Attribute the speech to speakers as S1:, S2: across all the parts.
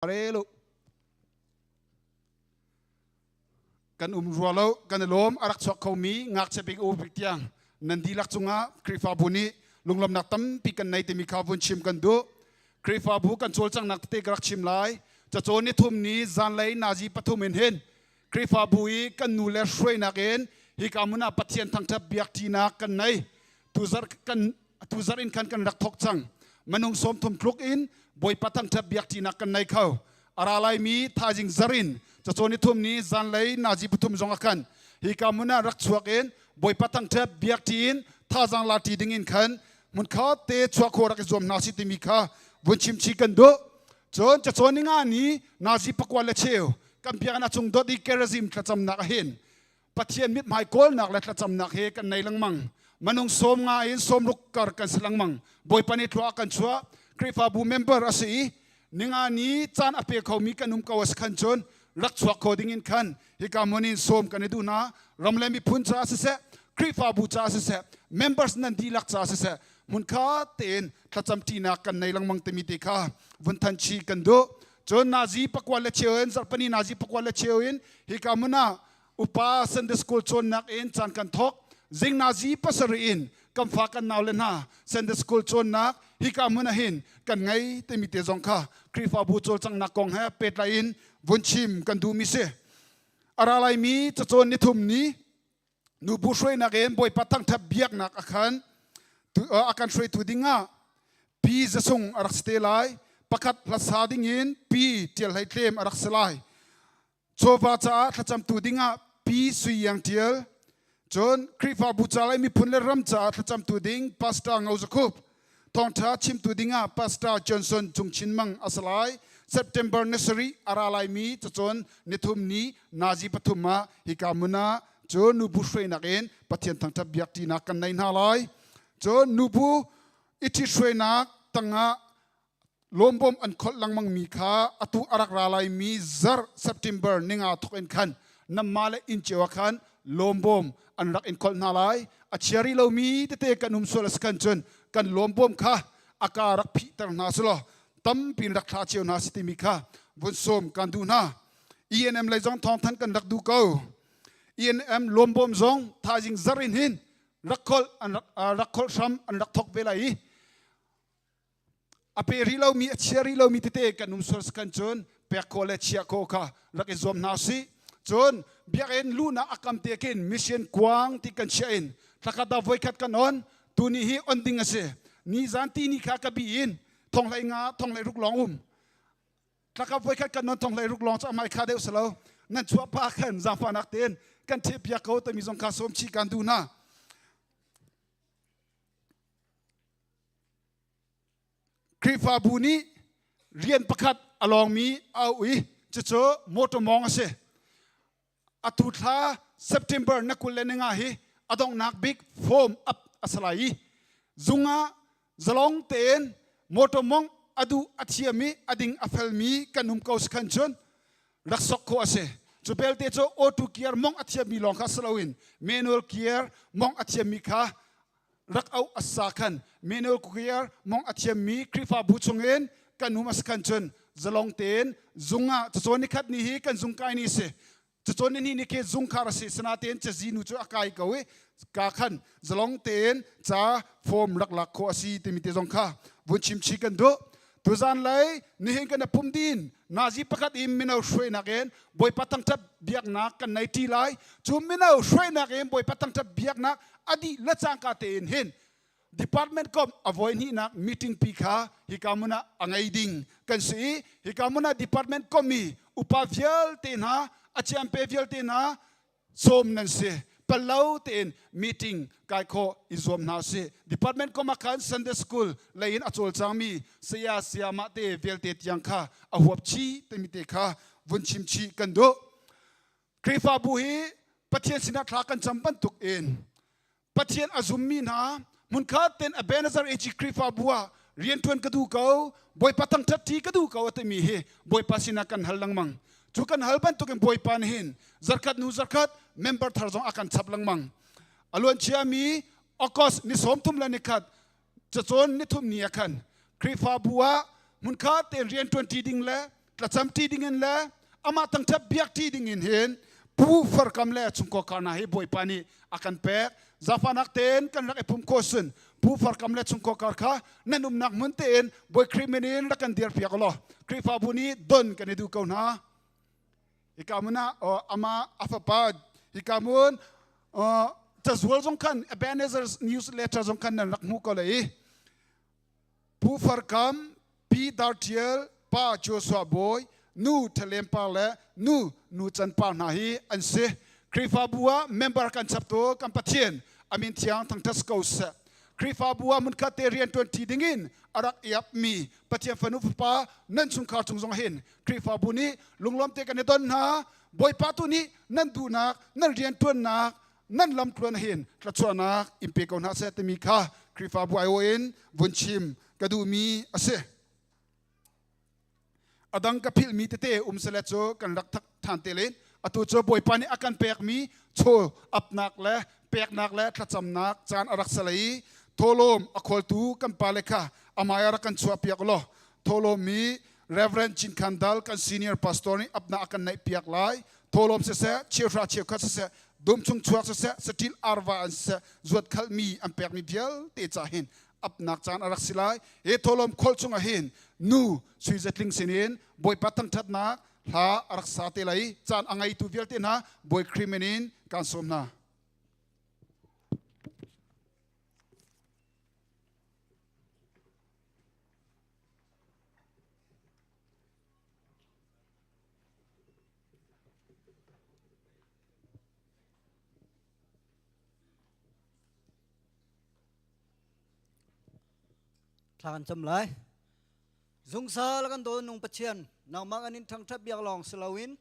S1: Rel u. Kan um rua lo, kan i lawm. A rak chuak khomi ngakchia bik u bik tiang nan dihlak cungah Khrihfabu nih lunglawmnak tampi kan nei timi kha vun chim kan duh. Khrihfabu kan cawlcanghnak tete ka rak chim lai. Cacawn ni thum ni zanlei nazi pathum in hin Khrihfabu i kan nu le hruainak in hika hmun ah Pathian thangṭhat biakṭinak kan nei. Tuzarh kan tuzarh in khan kan rak thawk cang. Minung 30 tluk in Bawipa thangṭhat biakṭinak kan nei kho. A ra laimi thaizing zar in cacawn ni thum ni zanlei nazi pathum zong ah khan hika hmun ah rak chuak in Bawipa thangṭhat biakṭi in thazaang la ṭi ding in khan hmunkhat te chuah khawh rak i zuam hna si timi kha vun chimchih kan duh. Cun cacawn ni nga ni nazi pakua le cheu kan biakinn a cung dot i Gerizim thlacamnak ah hin Pathian mithmai kawlnak le thlacamnak he kan nei lengmang. Manung sawm nga in sawmruk kar kan si lengmang. Bawipa nih thlua kan chuah. Khrihfabu member a si i ninga ni caan a pe khomi kan um ko a si khan cun rak chuak kho ding in khan hika hmun in sawm kan i duh hna. Ram le miphun caah siseh, Khrihfabu caah siseh, members nan dihlak caah siseh, hmunkhat tein thlacam ṭinak kan nei lengmang timi te kha vun than chih kan duh. Cun nazi pakua le cheu in zarhpini nazi pakua le cheu in hika hmun ah upa Sunday school cawnnak in caan kan thawk. Zing nazi pasarih in kan fa kan nau le hna Sunday school cawnnak hika hmun ah hin kan ngei timi te zong kha Khrihfabu cawlcanghnak kong he pehtlai in vun chim kan duhmi si. A ra laimi cacawn nithum ni nubu hruainak in Bawipa thangṭhat biaknak a khan a kan hruaitu dingah pi zasung a rak si te lai. Pakhat hlasa dingin pi ṭial hlei tlem a rak si lai. Chawva caah thlacamtu dingah pi Sui Iang Ṭial, cun Khrihfabu ca le miphun le ram caah thlacamtu ding Pastor Ngo Za Khup, thawngṭha chimtu dingah Pastor Johnson Cung Chin Mang a si lai. September ni sarih a ra laimi cacawn nithum ni nazi pathum ah hika hmun ah cun nubu hruainak in Pathian thangṭhat biakṭinak kan nei hna lai. Cun nubu i ṭhithruainak tangah lawmbawm an kholh lengmangmi kha atu a rak ra laimi zarh September ninga thawk in khan nanmah le inn cio ah khan lawmbawm an rak in kholh hna lai. A chia rih lomi tete kan um sual a si khan cun kan lawmbawm kha a ka rak phihter hna selaw tampi in rak thla cio hna si timi kha vun sawm kan duh hna. ENM lei zong thawngthanh kan rak duh ko. ENM lawmbawm zong thaizing zarh in hin rak kholh an rak, rak kholh hram an rak thawk ve lai i a pe rih lomi a chia rih lomi tete kan um sual kan cun pek khawh le chiah khawh kha rak i zuam hna sih. Cun biakinn luhnak a kam te khin mission kuang ti kan chiah in thlakhat ah voikhat kan on. Tuni hi on ding a si. Ni zan ti ni kha ka bi in thonghlei nga thonghlei ruk lawng um. Thlakhat voikhat kan on thonghlei ruk lawng cu amai kha deuh si lo. Nan chuah pa khan zaangfahnak tein kan theh piak ko timi zong kha sawm chih kan duh hna. Khrihfabu nih rian pakhat a lawngmi a auh i cucu motor mawng a si. Atu thla September na 25 hi a donghnak bik form up a si lai i zung ah zalong tein motor mawngh a duh a thiam i a ding a felmi kan um ko si khan cun rak sok khawh a si. Cu belte cu auto gear mawngh a thiammi lawng kha si loin manual gear mawngh a thiammi kha rak auh a sa khan manual gear mong a thiammi Khrihfabu chungin kan um a si khan cun zalong tein zung ah cacawn ni khat ni hi kan zung kai ni si. Cacawn ni ni khi zung khar a si. Sinatein cazi nu cu a kai ko i ka khan zalong tein ca form rak lak khawh a si timi te zong kha vun chim chih kan duh. Tuzan lei nihin kan pum din nazi pakhat in mino hruainak in Bawipa thangṭhat biaknak kan nei ṭi lai. Cu mino hruainak in Bawipa thangṭhat biaknak a dih le cangka tein hin department kom a voi hnihnak meeting pi kha hika hmun ah a ngei ding kan si i hika hmun ah department kom i upa vialte hna, a ciampe vialte hna sawm nan si. Pallo tein meeting kai khawh i zuam hna usih. Department kom ah khan Sunday school lei in a cawlcangmi saya sayamah te vialte tiang kha a huap chih timi te kha vun chim chih kan duh. Khrihfabu hi Pathian sinah thla kan cam bantuk in Pathian a zummi hna hmunkhat ten Ebenezer AG Khrihfabu ah rianṭuan ka duh ko, Bawipa thangṭhat ṭi ka duh ko a timi hi Bawipa sinah kan hal lengmang. Cu kan hal bantukin Bawipa nih hin zarkhat hnu zarkhat member thar zong a kan chap lengmang. A luanciami August ni 31 cacawn nithum ni ah khan Khrihfabu ah hmunkhat tein rianṭuan ṭi ding le Tlacam ṭi dingin le amah thangṭhat biak ṭi dingin hin Pu Farkam le chungkhar kar hna hi Bawipa nih a kan pek. Zaangfahnak tein kan rak i pum khawh sun Pu Farkam le chungkhar kar kha nan umnak hmun tein Bawi Khrih min in rak kan dir piak law Khrihfabu nih don kan i duh ko hna. Hika hmun ah amah a fapa hika hmun cazual zong khan Ebenezer newsletter zong khan nan rak hmuh ko lai i Pu Far Kam, Pi Dar Ṭial, Pa Joshua Bawi, Nu Thalem Par le Nu Nu Chan Par hna hi an si. Khrihfabu ah member kan chaptu kan Pathian amin thiang thangṭhat ko seh. Khrihfabu ah hmunkhat te rian ṭuanṭi dingin a rak i apmi Pathian fanu fapa nan chungkhar chung zong hin Khrihfabu nih lunglawm te kan i don hna. Bawipa tu nih nan duhnak, nan rianṭuannak, nan lamtluan hin thlachuahnak in pe ko hna seh timi kha Khrihfabu aiawh in vun chim ka duhmi a si. A dang ka philhmi tete um sele cu kan rak thak ṭhan te len. Atu cu Bawipa nih a kan pekmi chaw apnak le peknak le thlacamnak caan a rak sale i thawhlawm a khawltu kan pale kha amai a rak kan chuahpiak law thawhlawm mi Reverend Chin Khan Dal kan senior pastor nih apnak a kan neih piak lai. Thawhlawm siseh, cheuhra cheukhat siseh, dum chung chuak siseh, saṭil arva an siseh, zuat khalmi an pekmi vialte ca hin apnak caan a rak si lai. Hi thawhlawm kholh chungah hin nu sui zatling sinin Bawipa thangṭhatnak hla a rak sa te lai. Caan a ngeitu vialte hna Bawi Khrih min in kaan sawm hna.
S2: Thla kan cam lai. Zungsal kan daw nung Pathian, nangmah kan in thangṭhat biak lawng si loin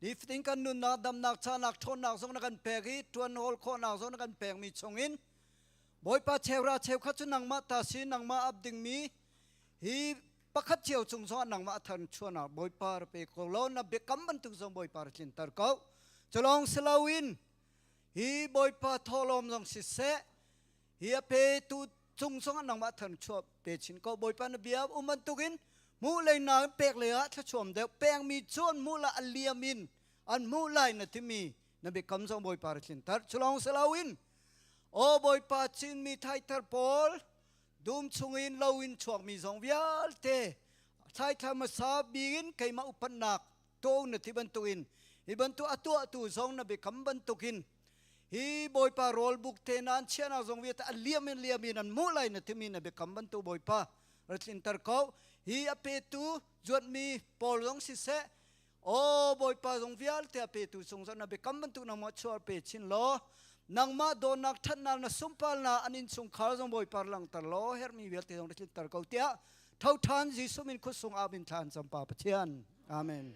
S2: nifatin kan nunnak damnak cahnak ṭhawnnak zong na kan pek i ṭuan hawl khawhnak zong na kan pekmi chungin Bawipa cheura cheukhat cu nangmah ta si nangmah ap dingmi hi pakhat cio cung zong nangmah than chuanak Bawipa ra pe ko lo na biakam bantuk zong Bawipa ra tlinter ko culong si loin hi Bawipa thawhlawm zong siseh hi a petu cung zong nangmah than chuah pe chin ko Bawipa na bia um bantukin hmuh lei na pek lei ah thluachuam deuh pengmi cu an hmuh la a liam in an hmuh lai na timi na biakam zong Bawipa ra tlinter culong si loin Aw Bawipa Chinmi thaithar pawl dum chungin lo in chuakmi zong vialte thaithar hmasa bik in keimah upatnak to na ti bantukin hi bantuk a tuahtu zong na biakam bantukin hi Bawipa rawl buk te nan chiahnak zong vialte a liam in liam in an hmuh lai na timi na biakam bantuk Bawipa ra tlinter ko hi a petu zuatmi pawl zong siseh Aw Bawipa zong vialte a petu cung zong na biakam bantuk nangmah chuah pe chin law nangmah dawtnak ṭhatnak na sumpalnak an innchungkhar zong Bawipa langhter law herhmi vialte zong tlinter ko tiah tho ṭhan Jesuh min khutsung ah min thla an cam Pa Pathian. Amen.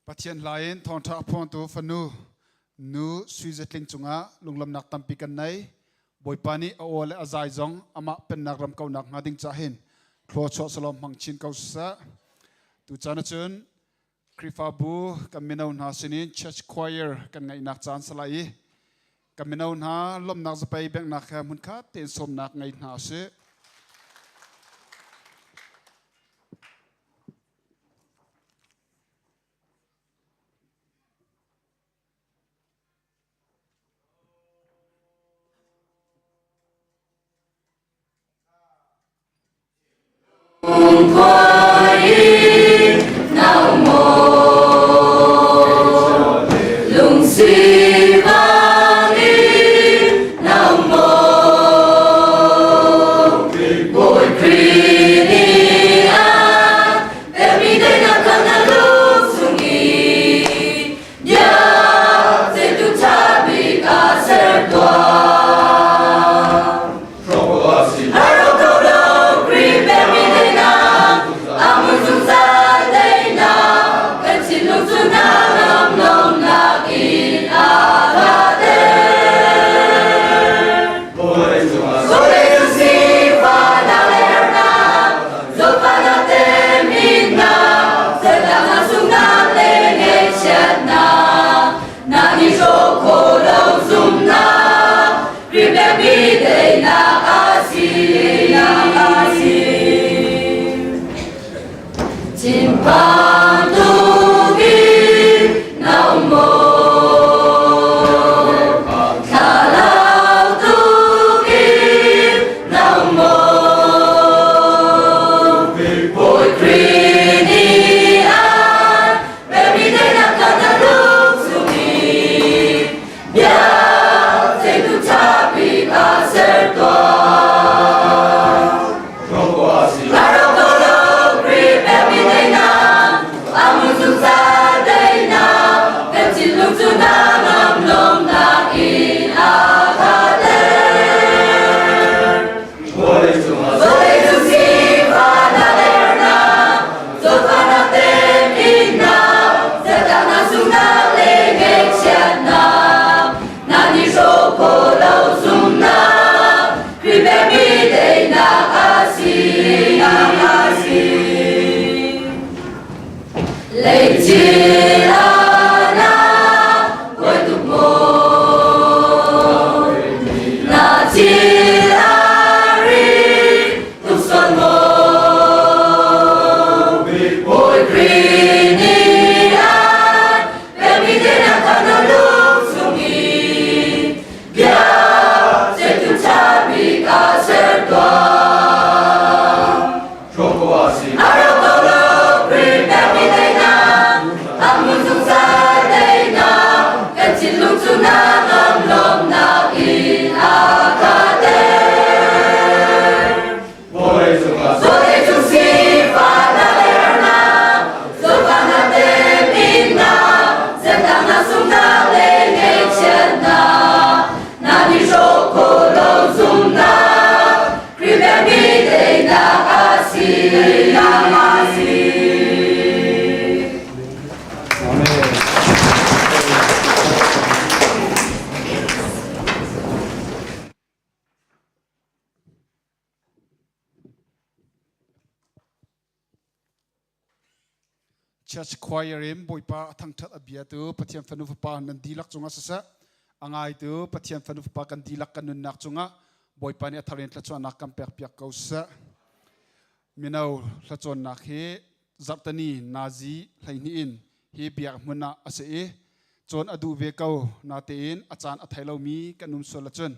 S1: Pathian hla in thawngṭha a phuangtu fanu nu Sui Zatling cungah lunglawmhnak tampi kan nei. Bawipa nih a aw le a zai zong amah pennak ram kaunak hnga ding cah hin thluachuah salawm hmang chin ko seh. Tucaan ahcun Khrihfabu kan mino hna sinin church choir kan ngeihnak caan salai i kan mino hna lawmhnak zapei benghnak he hmunkhat tein sawmnak ngei hna usih. Church choir in Bawipa a thangṭhat a bia tu Pathian fanu fapa nan dihlak cungah siseh a ngaitu Pathian fanu fapa kan dihlak kan nunnak cungah Bawipa nih a thar in thluachuahnak kan pek piak ko seh. Mino hlacawnnak hi zarhteni nazi 12 in hi biak hmun ah a si i cawn a duh ve ko natein a caan a thei lomi kan um sual ahcun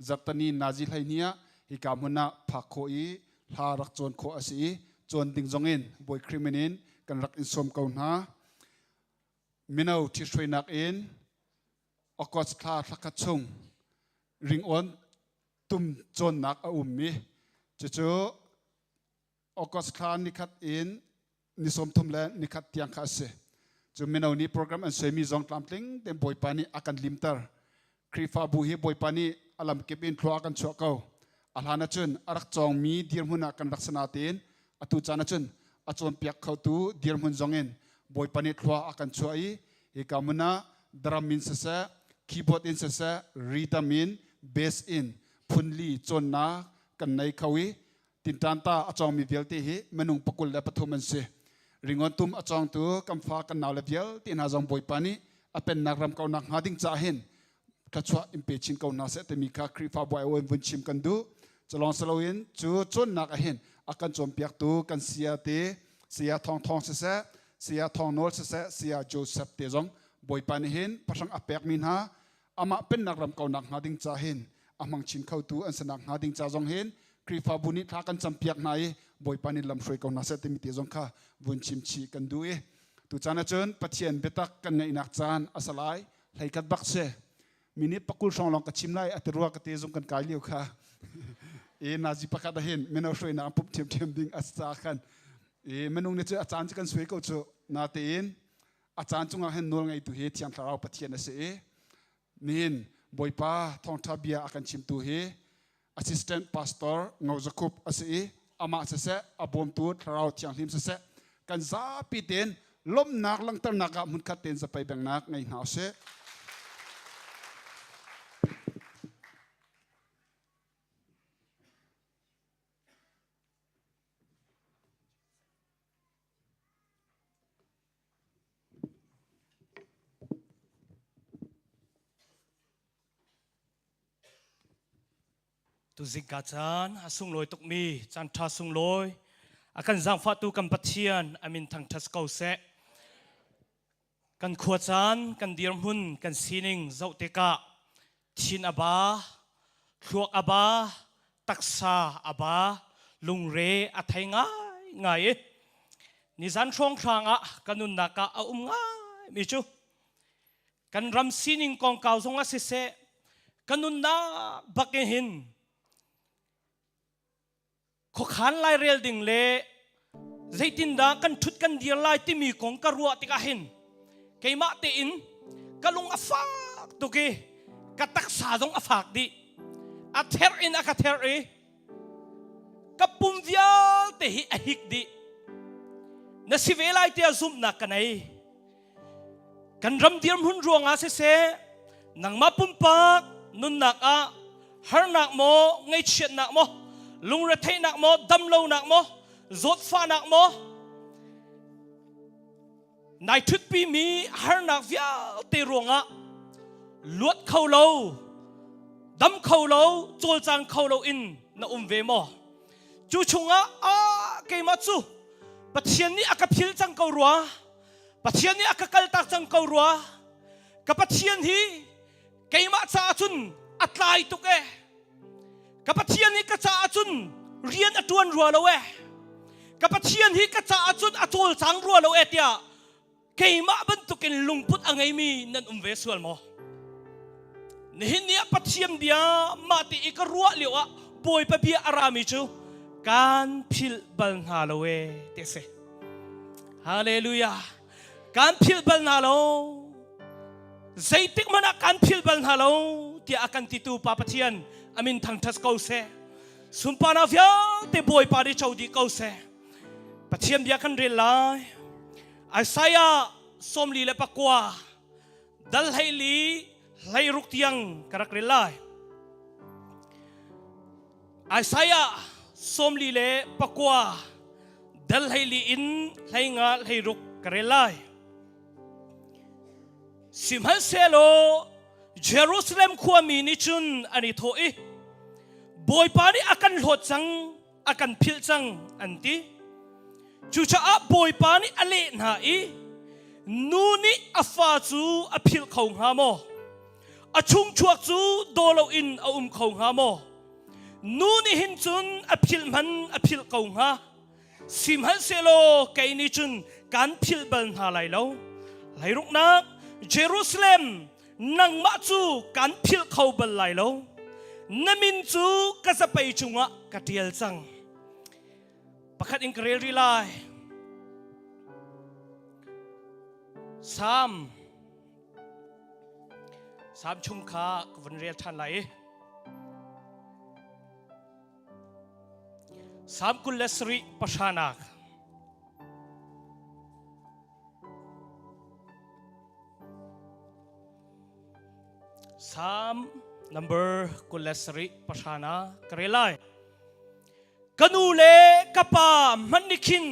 S1: zarhteni nazi 12 ah hika hmun ah phak khawh i hla rak cawn khawh a si i cawn ding zong in Bawi Khrih min in kan rak in sawm ko hna. Mino ṭhithruainak in August thla thlakhat chung ringawn tum cawnnak a ummi cucu August thla nikhat in ni 30 le nikhat tiang kha a si. Cu mino nih program an suaimi zong tlamtling tein Bawipa nih a kan limter. Khrihfabu hi Bawipa nih a lamkip in thlua a kan chuah ko. A hlan ahcun a rak cawngmi dirhmun ah kan rak si natein atu caan ahcun a cawnpiak khotu dirhmun zong in Bawipa nih thlua a kan chuah i hika hmun ah drum in siseh, keyboard in siseh, rhythm in, bass in phunli cawnnak kan nei kho i tinṭan ta a cawngmi vialte hi minung pakul le pathum an si. Ringawn tum a cawngtu kan fa kan naule vialte hna zong Bawipa nih a pennak ram kaunak hnga ding caah hin thluachuah in pe chin ko hna seh timi kha Khrihfabu ai vun chim kan duh. Culawng si loin cu cawnnak ah hin a kan cawnpiaktu kan saya te saya Thawng Thawng siseh, saya Thawng Nawl siseh, saya Joseph te zong Bawipa nih hin pahrang a pekmi hna amah pennak ram kaunak hnga ding ca hin a hmang chin khotu an si nak hnga ding ca zong hin Khrihfabu nih thla kan campiak hna i Bawipa nih lamhruai ko hna seh timi te zong kha vun chim chih kan duh i tucaan ahcun Pathian biatak kan ngeihnak caan a si lai hleikhat bak si minute pakul hrawng lawng ka chim lai a ti rua ka te zung kan kai lio kha e nazi pakhat ah hin mino hruainak an pumh ṭhiamṭhiam ding a ca khan e minung nih cu a caan cu kan suai ko cu natein a caan cungah hin nawl ngeitu hi Thiang Thlarau Pathian a si i nihin Bawipa thawngṭha bia a kan chimtu hi assistant pastor Ngo Zakhup a si i amah siseh a bawmtu Thlarau Thianghlim siseh kan zapi tein lawmhnak langhternak ah hmunkhat tein zapei bengnak ngei hna usih.
S3: Tuzingka caan a sunglawi tukmi caan ṭha sunglawi a kan zaangfahtu kan Pathian a min thangṭhat ko seh. Kan khua caan, kan dirhmun, kan sining zoh tikah thin a ba, thluak a ba, taksa a ba, lungre a thei ngaingai i nizan hrawnghrang ah ka nunnak ah a um ngaimi cu kan ram sining kongkau zong ah siseh ka nunnak bak in hin khuakhan lairel ding le zeitindah kan ṭhut kan dir lai timi kong ka ruah tikah hin keimah tein ka lung a fak tuk i ka taksa zong a fak dih a therh in a ka therh i ka pum vialte hi a hik dih na si ve lai tiah zumhnak ka nei Kan ram dirhmun ruangah siseh, nangmah pumpak nunnak ah harnak maw, ngaihchiatnak maw, lungretheihnak maw, damlonak maw, zawtfahnak maw, nai ṭhutpimi harnak vialte ruangah luat kho lo, dam kho lo, cawlcang kho lo in na um ve maw? Cu chungah ah keimah cu Pathian nih a ka phil cang ko rua. Pathian nih a ka kaltak cang ko rua. Ka Pathian hi keimah caah cun a tlai tuk e. Ka Pathian hi ka caah cun rian a ṭuan rua lo e. Ka Pathian hi ka caah cun a cawlcang rua lo e tiah keimah bantukin lungput a ngeimi nan um ve sual maw? Nihin ni ah Pathian bia mah ti i ka ruah lio ah Bawipa bia a rami cu kan philh bal hna lo e ti a si. Hallelujah. Kan philh bal hna lo. Zeitik hmanh ah kan philh bal hna lo tiah a kan titu Pa Pathian amin thangṭhat ko seh. Sunparnak vialte Bawipa nih co dih ko seh. Pathian bia kan rel lai. Isaiah 49 dal 14 hleiruk tiang ka rak rel lai. Isaiah 49 dal 14 in 15 hleiruk ka rel lai. Sihmanhsehlaw Jerusalem khuami nih cun an i thawh i Bawipa nih a kan hlawt cang a kan philh cang an ti. Cucaah Bawipa nih a leh hna i nu nih a fa cu a philh kho hnga maw? A chungchuak cu daw loin a um kho hnga maw? Nu nih hin cun a philh hman a philh ko hnga. Sihmanhsehlaw kei nih cun kan philh bal hna lai lo. Leiruknak Jerusalem nangmah cu kan philh kho bal lai lo. Na min cu ka zapei cungah ka ṭial cang. Pakhat in ka rel rih lai. Salm Salm chung kha ka vun rel ṭhan lai i Salm 27 pahranak. Psalm number 27 pahrana ka rel lai. Ka nu le ka pa hmanh nih khin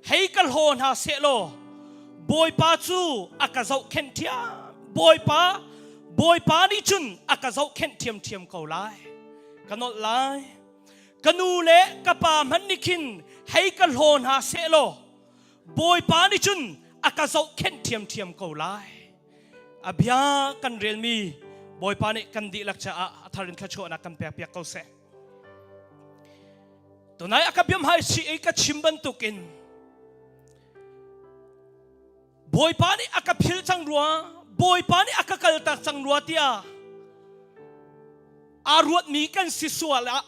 S3: hei ka hlaw hna seh law Bawipa cu a ka zohkhenh ṭhiam. Bawipa Bawipa nih cun a ka zohkhenh ṭhiamṭhiam ko lai. Ka nolh lai. Ka nu le ka pa hmanh nih khin hei ka hlaw hna seh law Bawipa nih cun a ka zohkhenh ṭhiamṭhiam ko lai. A bia kan relmi Bawipa nih kan dihlak caah a thar in thluachuahnak kan pekpiak ko seh. Tunai a ka biamhai si i ka chim bantukin Bawipa nih a ka phil cang rua, Bawipa nih a ka kaltak cang rua tiah aa ruatmi kan si sual ah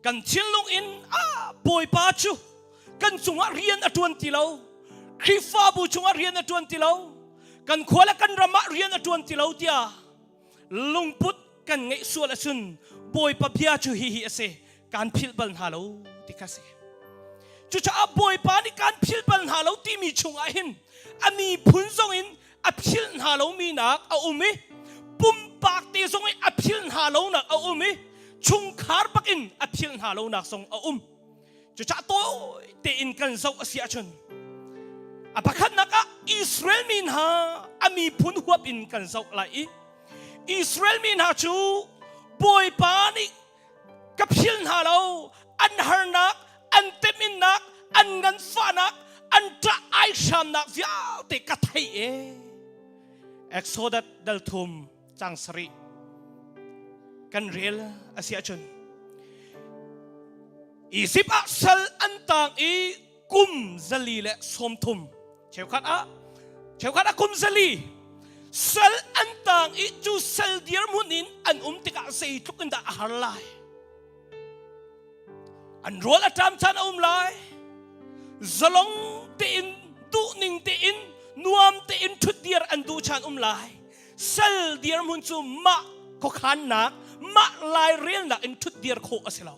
S3: kan thinlung in ah Bawipa cu kan cungah rian a ṭuan ti lo, Khrihfabu cungah rian a ṭuan ti lo, kan khua le kan ram ah rian a ṭuan ti lo tiah lungput kan ngeih sual ahcun Bawipa bia cu hihi a si kan philh bal hna lo ti kha si. Cucaah Bawipa nih kan philh bal hna lo timi chungah hin a miphun zong in a philh hna lomi nak a um i pumpak te zong i a philh hna lonak a um i chungkhar bak in a philh hna lonak zong a um. Cucaah tawi tein kan zoh a si ahcun a pakhatnak ah Israel mi hna a miphun huap in kan zoh lai i Israel mi hna cu Bawipa nih ka phil hna lo an harnak an teminnak an nganfahnak an ṭah aihramnak vialte ka theih e Exodus dal thum cang sarih kan rel a si ahcun Izipt ah sal an tang i kum 130 cheukhat ah cheukhat ah kum 400 sal an tang i cu sal dirhmun in an um tikah zeitluk in dah a har lai an rawl a ṭam caan a um lai zalong tein duhning tein nuam tein ṭhutdir an duh caan um lai sal dirhmun cu mah khuakhannak mah lairelnak in ṭhutdir khawh a si lo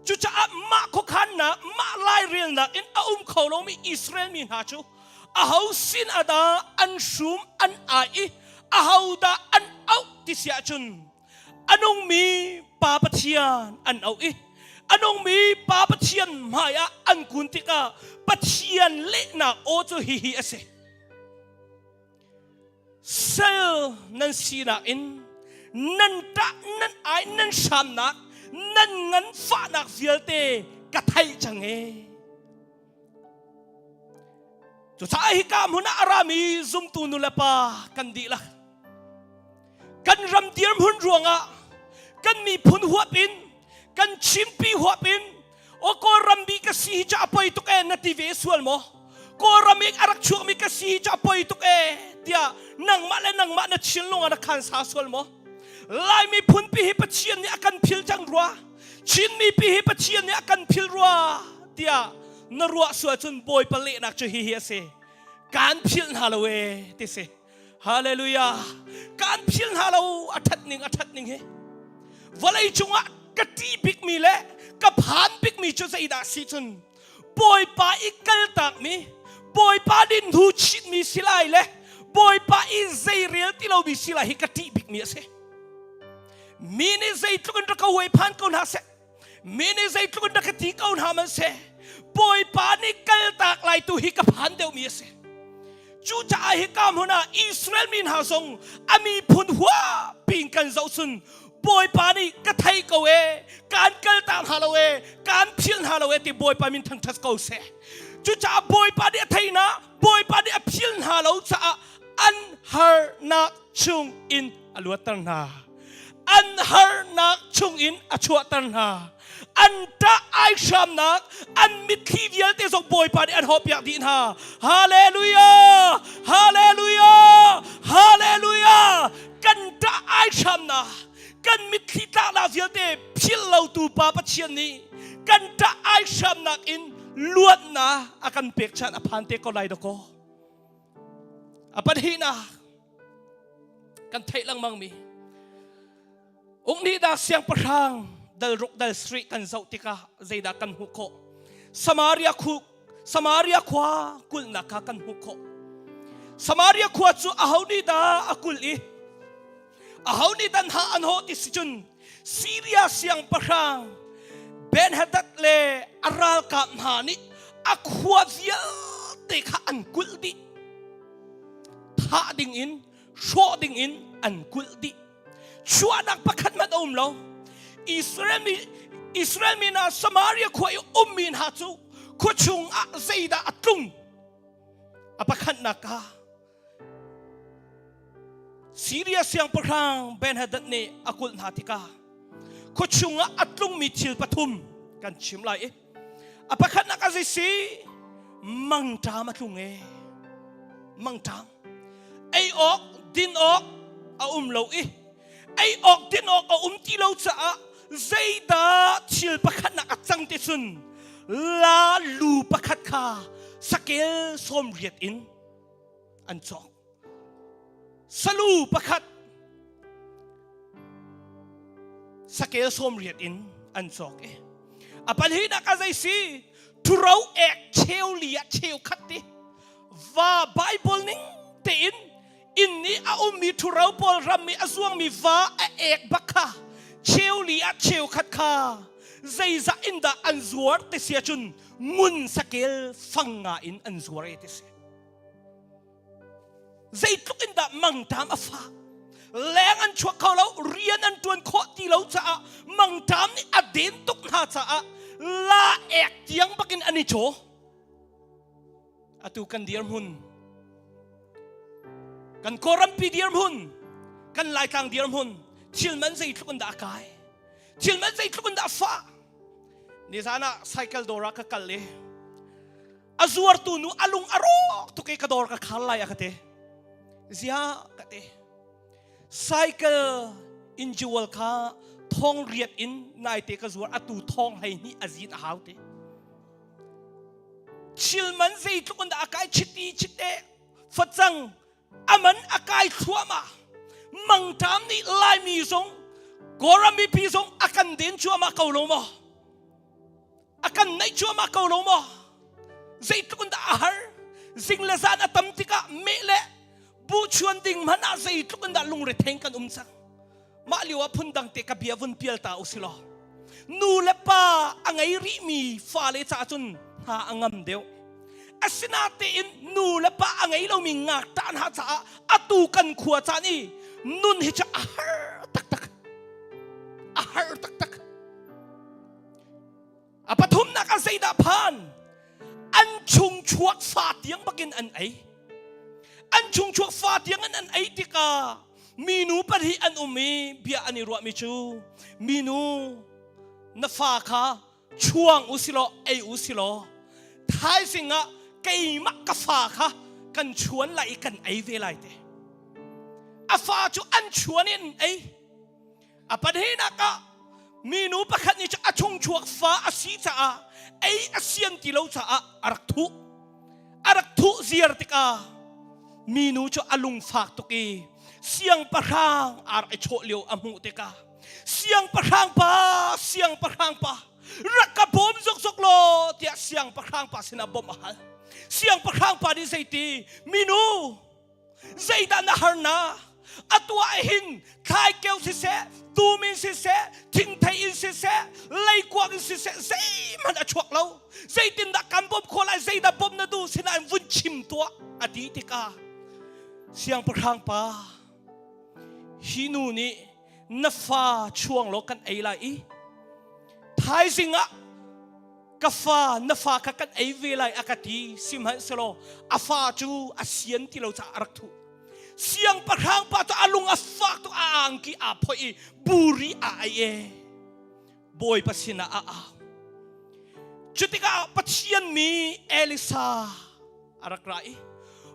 S3: cucaah mah khuakhannak mah lairelnak in a um kho lomi Israel mi hna cu aho sin ah dah an hrum an ai i aho dah an auh ti si ahcun a nungmi Pa Pathian an auh i a nungmi Pa Pathian hmai ah an kun tikah Pathian lehnak aw cu hihi a si sal nan sinak in nan ṭah nan ai nan hramnak nan nganfahnak vialte ka theih cang e cucaah hika hmun ah a rami zumtu nulepa kan dihlak kan ram dirhmun ruangah kan miphun huap in kan Chinpi huap in o Kawlram bi ka si hi cu a poi tuk e na ti ve sual maw Kawlram i a rak chuakmi ka si hi cu a poi tuk e tiah nangmah le nangmah na thinlung ah na khan sa sual maw Lai miphun pi hi Pathian nih a kan phil cang rua Chin mipi hi Pathian nih a kan phil rua tiah na ruah sual cun Bawipa lehnak cu hihi a si kan philh hna lo e ti si Hallelujah. Kan phil hna lo a that ning a that ning hi. Vawlei cungah ka ṭih bikmi le ka phan bikmi cu zeidah si cun Bawipa i kaltakmi Bawipa nih hnu chitmi si lai le Bawipa i zeirel ti lomi si lai hi ka ṭih bikmi a si. Mi nih zeitluk in rak ka huai phan ko hna seh mi nih zeitluk in rak ka ti ko hna man seh Bawipa nih kaltak lai tu hi ka phan deuhmi a si cucaah hika hmun ah Israel mi hna zong a miphun hua pin kan zoh cun Bawipa nih ka thei ko e kaan kaltak hna lo e kaan phil hna lo e ti Bawipa min thangṭhat ko seh cucaah Bawipa nih a theihna Bawipa nih a phil hna lo caah an harnak chung in a luatter hna an harnak chungin a chuahter hna an ṭah aihramnak an mitthli vialte zong Bawipa nih an hawhpiak dih hna hallelujah hallelujah hallelujah kan ṭah aihramnak kan mitthli tlaknak vialte philh lotu Pa Pathian nih kan ṭah aihramnak in luatnak a kan pek chan a phan te ko lai dakaw a pahnihnak kan theih lengmang mi Ungnih dah siangpahrang dal ruk dal sri kan zoh tikah zeidah kan hmuh khawh Samaria khu Samaria khua kulhnak kha kan hmuh khawh Samaria khua cu aho nih dah a kulh i? Aho nih dan ha an hawh ti si cun Syria siangpahrang Ben-hadad le a ralkap hna nih a khua vialte kha an kulh dih. Thah ding in, hrawh ding in an kulh dih. Chuahnak pakhat hmanh a um lo. Israel mi Israel mi hna Samaria khua i ummi hna cu khua chung ah zeidah a tlung? A pakhatnak ah Siria siangpahrang Ben-hadad nih a kulh hna tikah khuachung ah a tlungmi thil pathum kan chim lai i a pakhatnak a zei si mangṭam a tlung e mangṭam ei awk din awk a um lo i ei awk din awk a um ti lo caah zeidah thil pakhatnak a cang ti cun la lu pakhat kha sakel sawm riat in an cawk. Salu pakhat sakel 80 in an cawk i a pahnihnak a zei si ṭhuro ek cheu li ah cheu khat ti va Bible ning tein inn i a ummi ṭhuro pawl ram i a zuangmi va a ek bak kha cheu li ah cheu khat kha zeizah in dah an zuar ti si ahcun ngun sakel fang nga in an zuar e ti si. Zeitluk in dah mangṭam a fah. Leng an chuak kho lo, rian an ṭuan khawh ti lo caah mangṭam nih a den tuk hna caah la ek tiang bakin an i caw. Atu kan dirhmun, kan Kawlrampi dirhmun, kan Laitlang dirhmun, thil man zeitluk in dah a kai, thil man zeitluk in dah a fah. Nizan ah cycle dawr ah ka kal i a zuartu nu a lung a rawk tuk i ka dawr ka khar lai a ka ti. Zia ka ti. Cycle in jewel kha thong riat in naite ka zuar atu thong hlei hnih a zin a hau ti. Thil man zeitluk in dah a kai chiti chite facang aman a kai thluahmah mangṭam nih Laimi zong Kawlram mipi zong a kan den cuahmah ko lo maw a kan naih cuahmah ko lo maw zeitluk in dah a har zing le zan a tam tikah meh le buchuan ding hmanh ah zeitluk in dah lungre theng kan um cang mah lio ah phundang te ka bia vun pial ta usilaw nu le pa a ngei rihmi fale caah cun hna a ngam deuh asinatein nu le pa a ngei lomi ngakṭah hna caah atu kan khua caan i nun hi cu a har taktak a har taktak A pathumnak ah zeidah phan? An chung chuak fa tiang bakin an ei. An chung chuak fa tiang in an ei tikah minu pahnih an um i bia an i ruahmi cu minu na fa kha chuang u silaw ei u silaw thaizing ah keimah ka fa kha kan chuan lai i kan ei ve lai te. A fa cu an chuan in an ei. A pahnihnak ah minu pakhat nih a chungchuak fa a si caah ei a sian ti lo caah a rak thuh. A rak thuh ziar tikah minu cu a lungfak tuk i siangpahrang ar i chawh lio a hmuh tikah siangpahrang pa siangpahrang pa rak ka bawm zokzok law tiah siangpahrang pa sinah bawmh a hal. Siangpahrang pa nih zeiti minu Zeidah na harnak? Atu ah hin thlaikeu siseh, tum in siseh, thingthei in siseh, leikuang in siseh, zeihmanh a chuak lo. Zeitindah kan bawmh khawh lai? Zeidah bawmh na duh? Sinain vun chim tuah a ti tikah siangpahrang pa hi nu nih na fa chuang law kan ei lai i thaizing ah ka fa na fa kha kan ei ve lai a ka ti sihmanhsehlaw a fa cu a sian ti lo caah a rak thuh siangpahrang pa cu a lung a fak tuk a angki aa phoih i buri a ai e bawipa sinah a au cutikah pathian mi Elisa a rak ra i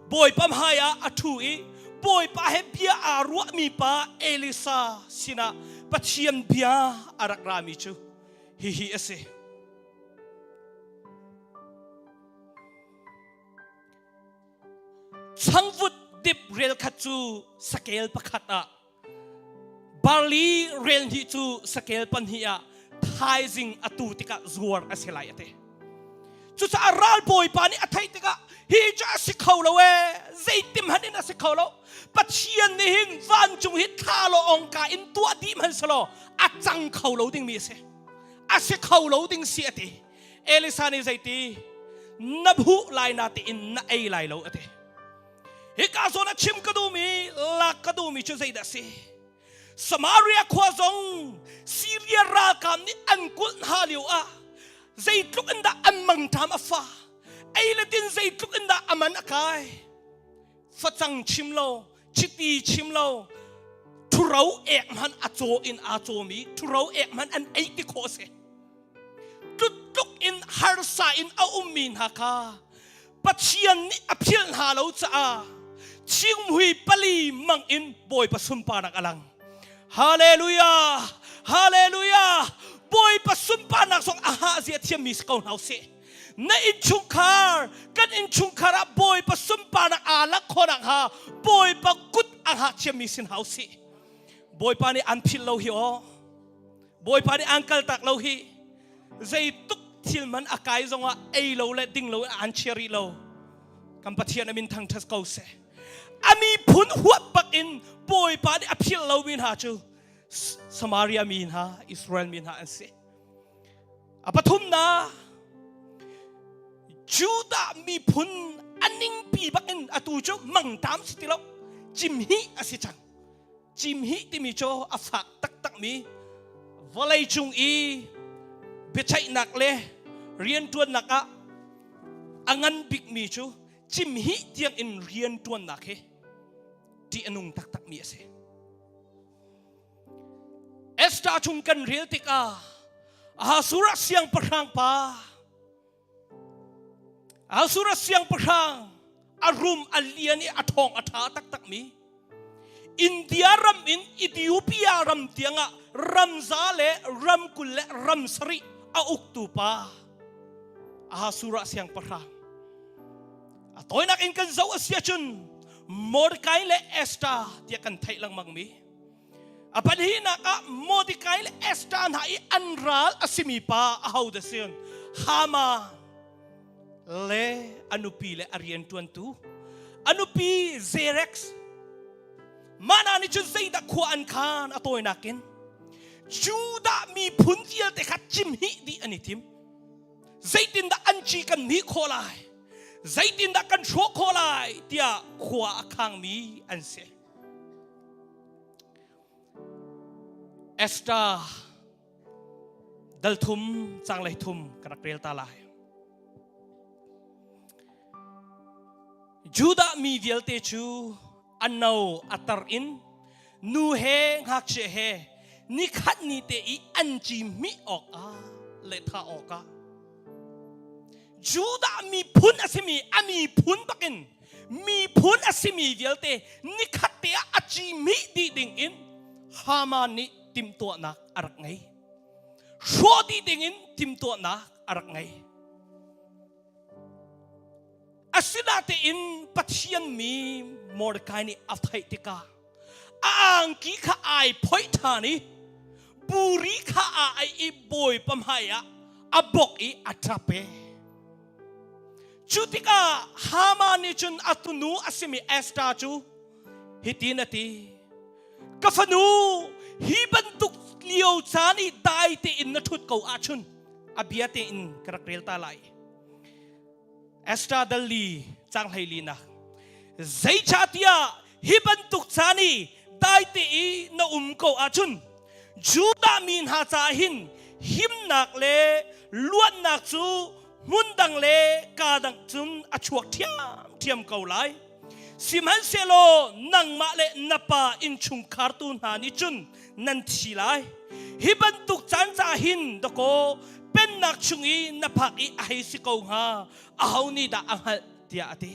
S3: bawipa hmai ah a ṭhu i bawipa he bia aa ruahmi pa Elisa sinah pathian bia a rak rami cu hihi a si. Changvut dip rel khat cu sakel pakhat ah barli rel hnih cu sakel pahnih ah thaizing atu tikah zuar a si lai a ti. Cucaah ralbawipa nih a theih tikah hi cu a si kho lo ee zeitim hmanh in a si kho lo Pathian nih hin va. Vancung hi thla lo ong ka in tuah dih hmanh selaw a cang kho lo dingmi a si. A si kho lo ding si a ti. Elisa nih zeiti na buh lai na tiin na ei lai lo a ti. Hika zawn a chim ka duhmi lak ka duhmi cu zeidah si? Samaria khua zong Syria ralkap nih an kulh hna lio ah zeitluk in dah an mangṭam a fa ei le din zeitluk in dah a man a kai facang chim lo chiti chim lo ṭhuro ek hmanh a caw in aa cawmi ṭhuro ek hmanh an ei ti khawh a si tluk in harsa in a ummi hna kha Pathian nih a philh hna lo caah chingmui pali mang in Bawipa sunparnak a lang. Hallelujah! Hallelujah! Bawipa sunparnak zong a hah zia thiammi si ko hna usih. Na innchungkhar, kan innchungkhar ah Bawipa sunparnak aa lak khawh nakhnga Bawipa kut a hngak thiammi si hna usih. Bawipa nih an philh lo hi aw. Bawipa nih an kaltak lo hi. Zeituk thil man a kai zongah ei lo le ding lo an chia rih lo. Kan Pathian a min thangṭhat ko seh. A miphun huat bak in Bawipa nih a philh lomi hna cu Samaria mi hna, Israel mi hna an si. A pathumnak Judah miphun a ningpi bak in atu cu mangtam si ti lo cimhi a si cang. Cimhi timi cu a fak taktakmi vawleicung i biaceihnak le rianṭuannak ah a ngan bikmi cu cimhi tiang in rianṭuannak hi ṭih a nung taktakmi a si. Esther chung kan rel tikah Ahasuerus siangpahrang pa Ahasuerus siangpahrang a rum a lian i a ṭhawng a ṭha taktakmi India ram in Ethiopia ram tiangah ramza le ramkul le ram sarih a uktu pa Ahasuerus siangpahrang a tawinak in kan zoh a si ahcun Mordecai le Esther tiah kan theih lengmangmi A pahnihnak ah Mordecai le Esther hna i an ral a simi pa aho dah si? Haman le a nupi le a rianṭuantu a nupi Zerex mah hna nih cun zeidah khua an khan a tawinak in Judah miphun vialte kha cimhih dih an i tim. Zeitindah an ci kan hnih khawh lai? Zeitindah kan hrawh khawh lai? tiah khua a khangmi an si. Esther dal thum cang lei thum ka rak rel ta lai. Judah mi vialte cu a no a tar in nu he ngakchia he nikhat ni te i an ci hmih awk ah le tha awk ah Judah miphun a simi a miphun bakin miphun a simi vialte nikhat te ah a ci mih dih ding in Haman nih timhtuahnak a rak ngei. Hrawh dih ding in timhtuahnak a rak ngei. Asinatein Pathian mi Mordecai nih a theih tikah a angki kha ai phoih ṭhan i buri kha aa aih i bawipa hmaiah a bok i a ṭap e. Cu tikah Haman nih cun a tunu a simi Esther cu hitin a ti, Ka fanu, hi bantuk lio caan i dai tein na ṭhut ko ahcun a bia tein ka rak rel ta lai. Esther dal li cang hlei nak zeicahtiah hi bantuk caan i daite i na um ko ahcun Judah mi hna caah hin himnak le luatnak cu hmun dang le kaa dang cun a chuak ṭhiamṭhiam ko lai. Sihmanhsehlaw nangmah le na pa innchungkhartu hna nih cun nan thi lai. Hi bantuk caan caah hin dakaw pennak chung i na phak i a hei si ko hnga aho nih dah a hngalh tiah a ti.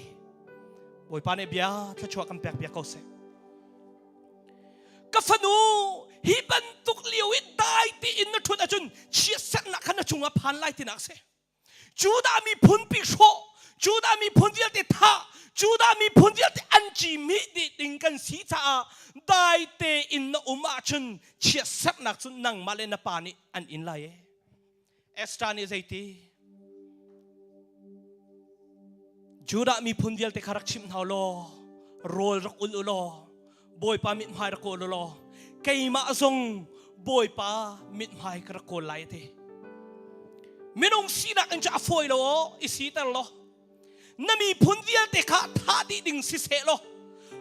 S3: Bawipa nih bia thluachuah kan pek piak ko seh. Ka fanu hi bantuk lio i dai tein na ṭhut ahcun chiatserhnak kha na cungah phan lai tinak a si. Judah miphun pi hrawh, Judah miphun vialte thah, Judah miphun vialte an ci mih dih ding kan si caah dai tein na um ahcun chiatserhnak cu nangmah le na pa nih an in lai e. Esther nih zeiti? Judah miphun vialte kha rak chimh hna law rawl rak ul u law. Bawipa mithmai rak kawl law keimah zong Bawipa mithmai ka rak kawl lai ti. Minung sinak in cu a fawi lo aw i siter law na miphun vialte kha thah dih ding siseh law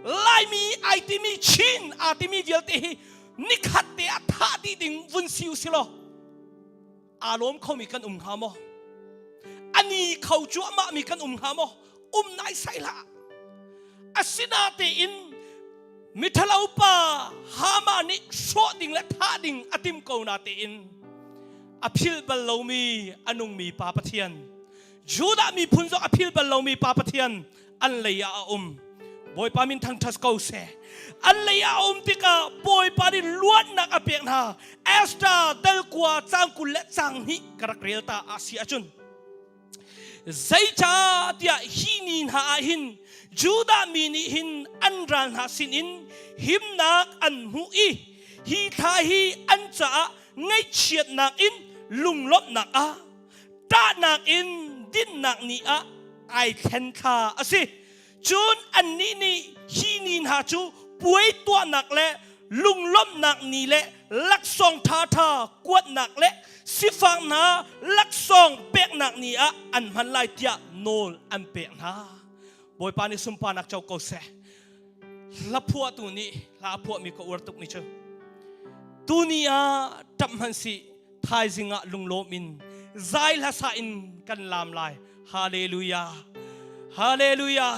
S3: Laimi ai timi Chin aa timi vialte hi nikhat te ah thah dih ding vun si u si law aa lawm khomi kan um hnga maw? Ani kho cuahmah mi kan um hnga maw? Um nai sai hlah. Asinatein mithalo pa Hama nih hrawh ding le thah ding a tim ko na tein a philh bal lomi a nungmi pa Pathian Judah miphun zong a philh bal lomi pa Pathian an lei ah a um. Bawipa min thangṭhat ko seh. An lei ah a um tikah Bawipa nih luatnak a pek hna. Esther dal kua cang 20 le cang hnih ka rak rel ta a si ahcun zeicah tiah hi ni hna ah hin Judah mi nih hin an ral hna sinin himnak an hmuh i hi thla hi an caah ngaihchiatnak in lunglawmhnak ah ṭahnak in dinnak ni ah ai thlen thla a si. Cun annih nih hi ni hna cu puai tuahnak le lunglawmhnak ni le laksawng ṭhaṭha kuatnak le sifak hna laksawng peknak ni ah an hman lai tiah nawl an pek hna. Bawipa nih sunparnak co ko seh. Hla phuahtu nih hla a phuahmi ka uar tukmi cu tuni ah ṭap hmanh sih thaizing ah lunglawm in zai hla sa in kan laam lai. Hallelujah. Hallelujah.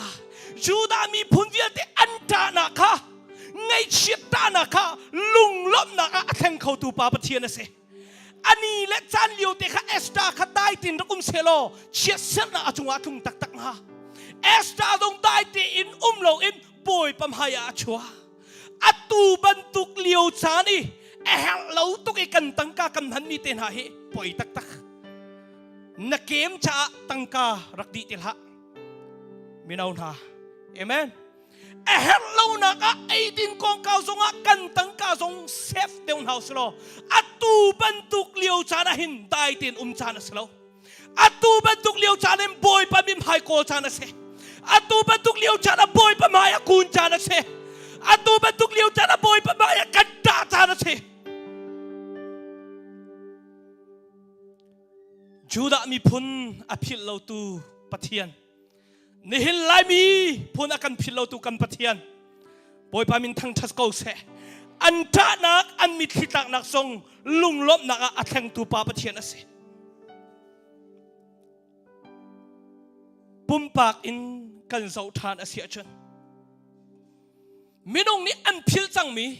S3: Judah miphun vialte an ṭahnak kha ngaihchiat ṭahnak kha lunglawmhnak ah a thleng khotu pa Pathian a si. Ani le caan lio te kha Esther kha dai tin rak um selaw chiatserhnak a cungah a tlung taktak hnga. Esther zong dai tein um loin Bawipa hmai ah a chuah. Atu bantuk lio caan i a herh lo tuk i kan tangka kan hmanmi te hna hi poi taktak. Na kem caah tangka rak dih ti hlah. Mino hna. Amen. A herh lonak ah eidin kongkau zongah kan tangka zong safe deuh hna usih law atu bantuk lio caan ah hin dai tein um caan a si lo. Atu bantuk lio caan in Bawipa min hmai kawl caan a si. Atu bantuk lio caan ah Bawipa hmai ah kun caan a si. Atu bantuk lio caan ah Bawipa hmai ah kan ṭah caan a si. Judah miphun a philh lotu Pathian Nihin Laimi phun a kan philh lotu kan Pathian Bawipa min thangṭhat ko seh. An ṭahnak, an mitthli tlaknak zong lunglawmhnak ah a thlengtu pa Pathian a si. Pumpak in kan zoh ṭhan a si ahcun minung nih an philh cangmi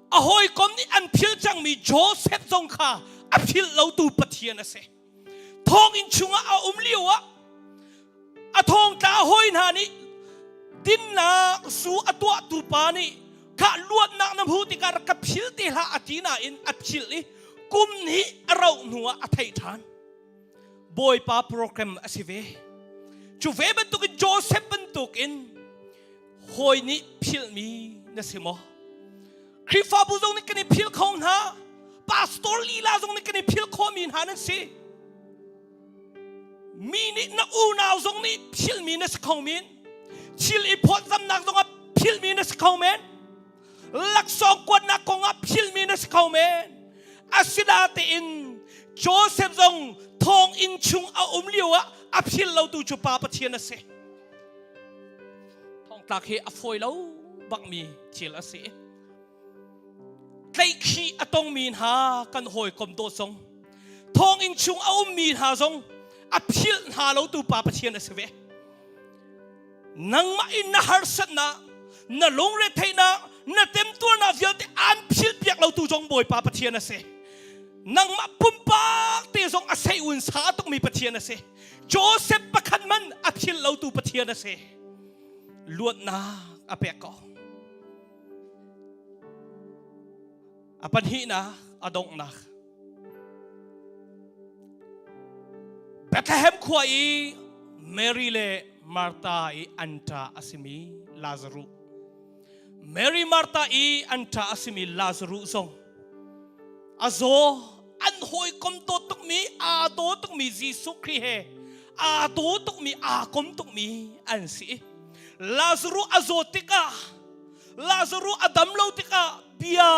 S3: a hawikom nih an philh cangmi Joseph zong kha a philh lotu Pathian a si. Thonginn chungah a um lio ah a thongtla hawi hna nih dinnak zu a tuahtu pa nih khah luatnak na hmuh tikah rak ka phil te hlah a ti nain a phil i kum hnih a rauh hnuah a theih ṭhan. Bawipa program a si ve. Cu ve bantukin Joseph bantukin hawi nih philhmi na si maw? Khrihfabu zong nih kan i phil kho hna. Pastor lila zong nih kan i phil khawhmi hna nan si. Mi nih na unau zong nih philhmi na si kho men. Thil i phawtzamnak zong ah philhmi na si kho men. Laksawng kuatnak kong ah philhmi na si kho men. Asinatein Joseph zong thonginn chung a um lio ah a phil lotu cu Pa Pathian a si. Thongtlak hi a fawi lo bakmi thil a si. Tlaihkhih a tongmi hna kan hawikom dawt zong thonginn chung a ummi hna zong a philh hna lotu Pa Pathian a si ve. Nangmah in na harsatnak, na lungretheihnak, na temtuarnak vialte aan philhpiak lotu zong Bawipa Pathian a si. Nangmah pumpak te zong a sei un sa tukmi Pathian a si. Joseph pakhat man a philh lotu Pathian a si. Luatnak a pek ko. A pahnihnak a donghnak. Bethlehem khua i Mary le Martha i an ṭa a simi Lazaruh. Mary Martha i an ṭa a simi Lazaruh zong a zaw an hawikom dawt tukmi aa daw tukmi Jesuh Khrih he aa daw tukmi aa kom tukmi an si. Lazaruh a zawt tikah. Lazaruh a dam lo tikah bia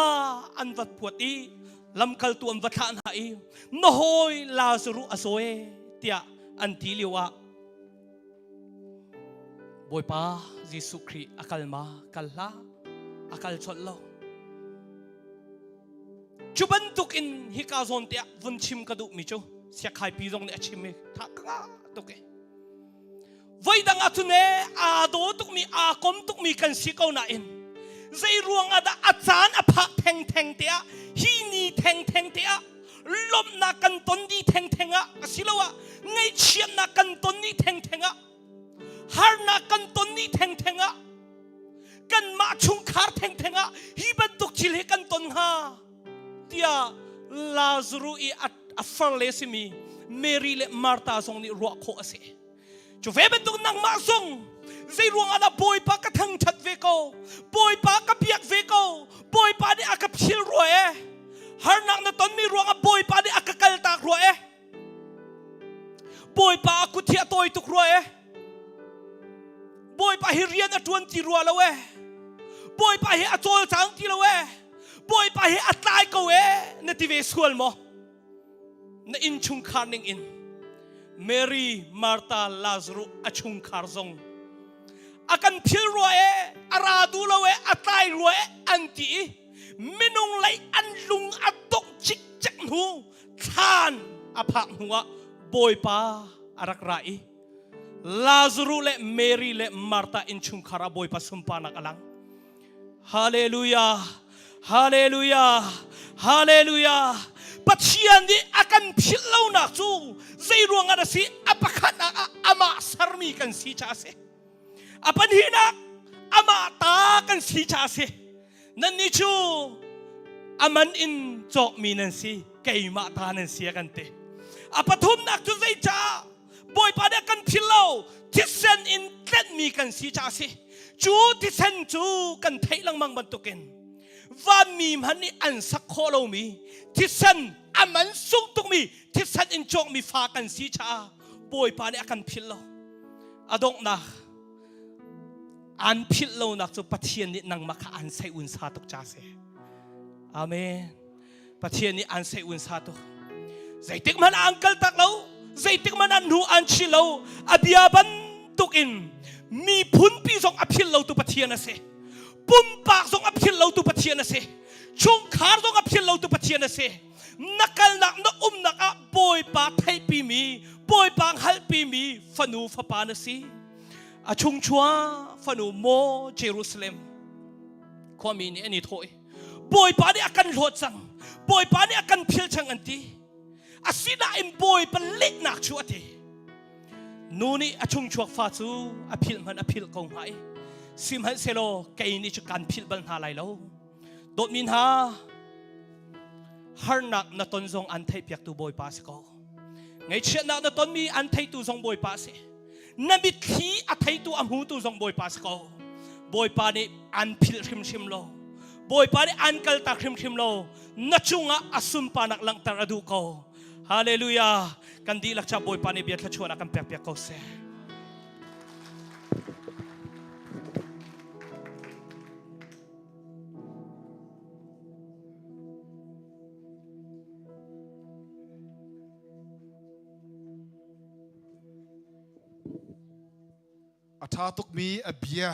S3: an vat phuat i lamkaltu an va thlah hna i na hawi Lazaruh a zaw e tiah an ti lio ah Bawipa Jesuh Khrih a kal ma kal hlah a kal colh lo. Cu bantuk in hika zawn te ah vun chim ka duhmi cu siakhaipi zong nih a chim i tha ka tuk e. Voi dang ah cun ee aa daw tukmi aa kom tukmi kan si ko nain zei ruang ah dah a caan a phak thengtheng te ah hi ni thengtheng te ah lawmhnak kan ton ni thengtheng ah asiloah ngaihchiatnak kan ton ni thengtheng ah harnak kan ton ni thengtheng ah kanmah chungkhar thengtheng ah hi bantuk thil hi kan ton hnga tiah Lazarus i a farle simi Mary le Martha zong nih ruah khawh a si. Cu ve bantuk nangmah zong zei ruangah dah Bawipa ka thangṭhat ve ko, Bawipa ka biak ve ko, Bawipa nih a ka phil rua e. Harnak na tonmi ruangah Bawipa nih a ka kaltak rua e. Bawipa a kut hi a tawi tuk rua e. Bawipa hi rian a ṭuan ti rua lo e. Bawipa hi a cawlcang ti lo e. Bawipa hi a tlai ko e na ti ve sual maw? Na innchungkhar ning in Mary, Martha, Lazarus a chungkhar zong a kan phil rua e, a ra duh lo e, a tlai rua e an ti i minung lei an lung a dongh cikcek hnu thlan a phak hnuah Bawipa a rak ra i Lazarus le Mary le Martha innchungkhar ah Bawipa sunparnak a lang. Hallelujah! Hallelujah! Hallelujah! Pathian nih a kan philh lonak cu zei ruangah a si? A pakhat ah amah sermi kan si caah a si. A pahnihnak amah ta kan si caah a si. Nannih cu a man in cawkmi nan si, keimah ta nan si a kan ti. A pathumnak cu zeicah Bawipa nih a kan philh lo, thisen in tlenhmi kan si caah a si. Cu thisen cu kan theih lengmang bantukin vanmi hmanh nih an sak khawh lomi thisen a man sung tukmi thisen in cawkmi fa kan si caah Bawipa nih a kan philh lo. A donghnak an philh lonak cu Pathian nih nangmah kha an sei un sa tuk ca si. Amen. Pathian nih an sei un sa tuk. Zeitik hmanh an kal tak lo, zeitik hmanh an hnu an chi lo, a bia bantuk in miphunpi zong a philh lotu Pathian a si. Pumpak zong a philh lotu Pathian a si. Chungkhar zong a philh lotu Pathian a si. Na kalnak na umnak ah Bawipa theihpimi, Bawipa hngalhpimi fanu fapa na si. A chungchua fanu maw Jerusalem khuami nih an i thawh i Bawipa nih a kan hlawt cang Bawipa nih a kan phil cang an ti asinain Bawipa lehnak cu a ti nu nih a chungchuak fa cu a philh hmanh a philh ko hnga i sihmanhsehlaw kei nih cu kan philh bal hna lai lo dawtmi hna harnak na ton zong an theihpiaktu Bawipa si ko ngaihchiatnak na tonmi an theitu zong Bawipa a si na mitthli a theitu a hmutu zong Bawipa si ko Bawipa nih an philh hrimhrim lo Bawipa nih an kaltak hrimhrim lo na cungah a sunparnak langhter a duh ko Hallelujah kan dihlak ca Bawipa nih bia thluachuahnak kan pek piak ko seh
S1: A ṭha tukmi a bia,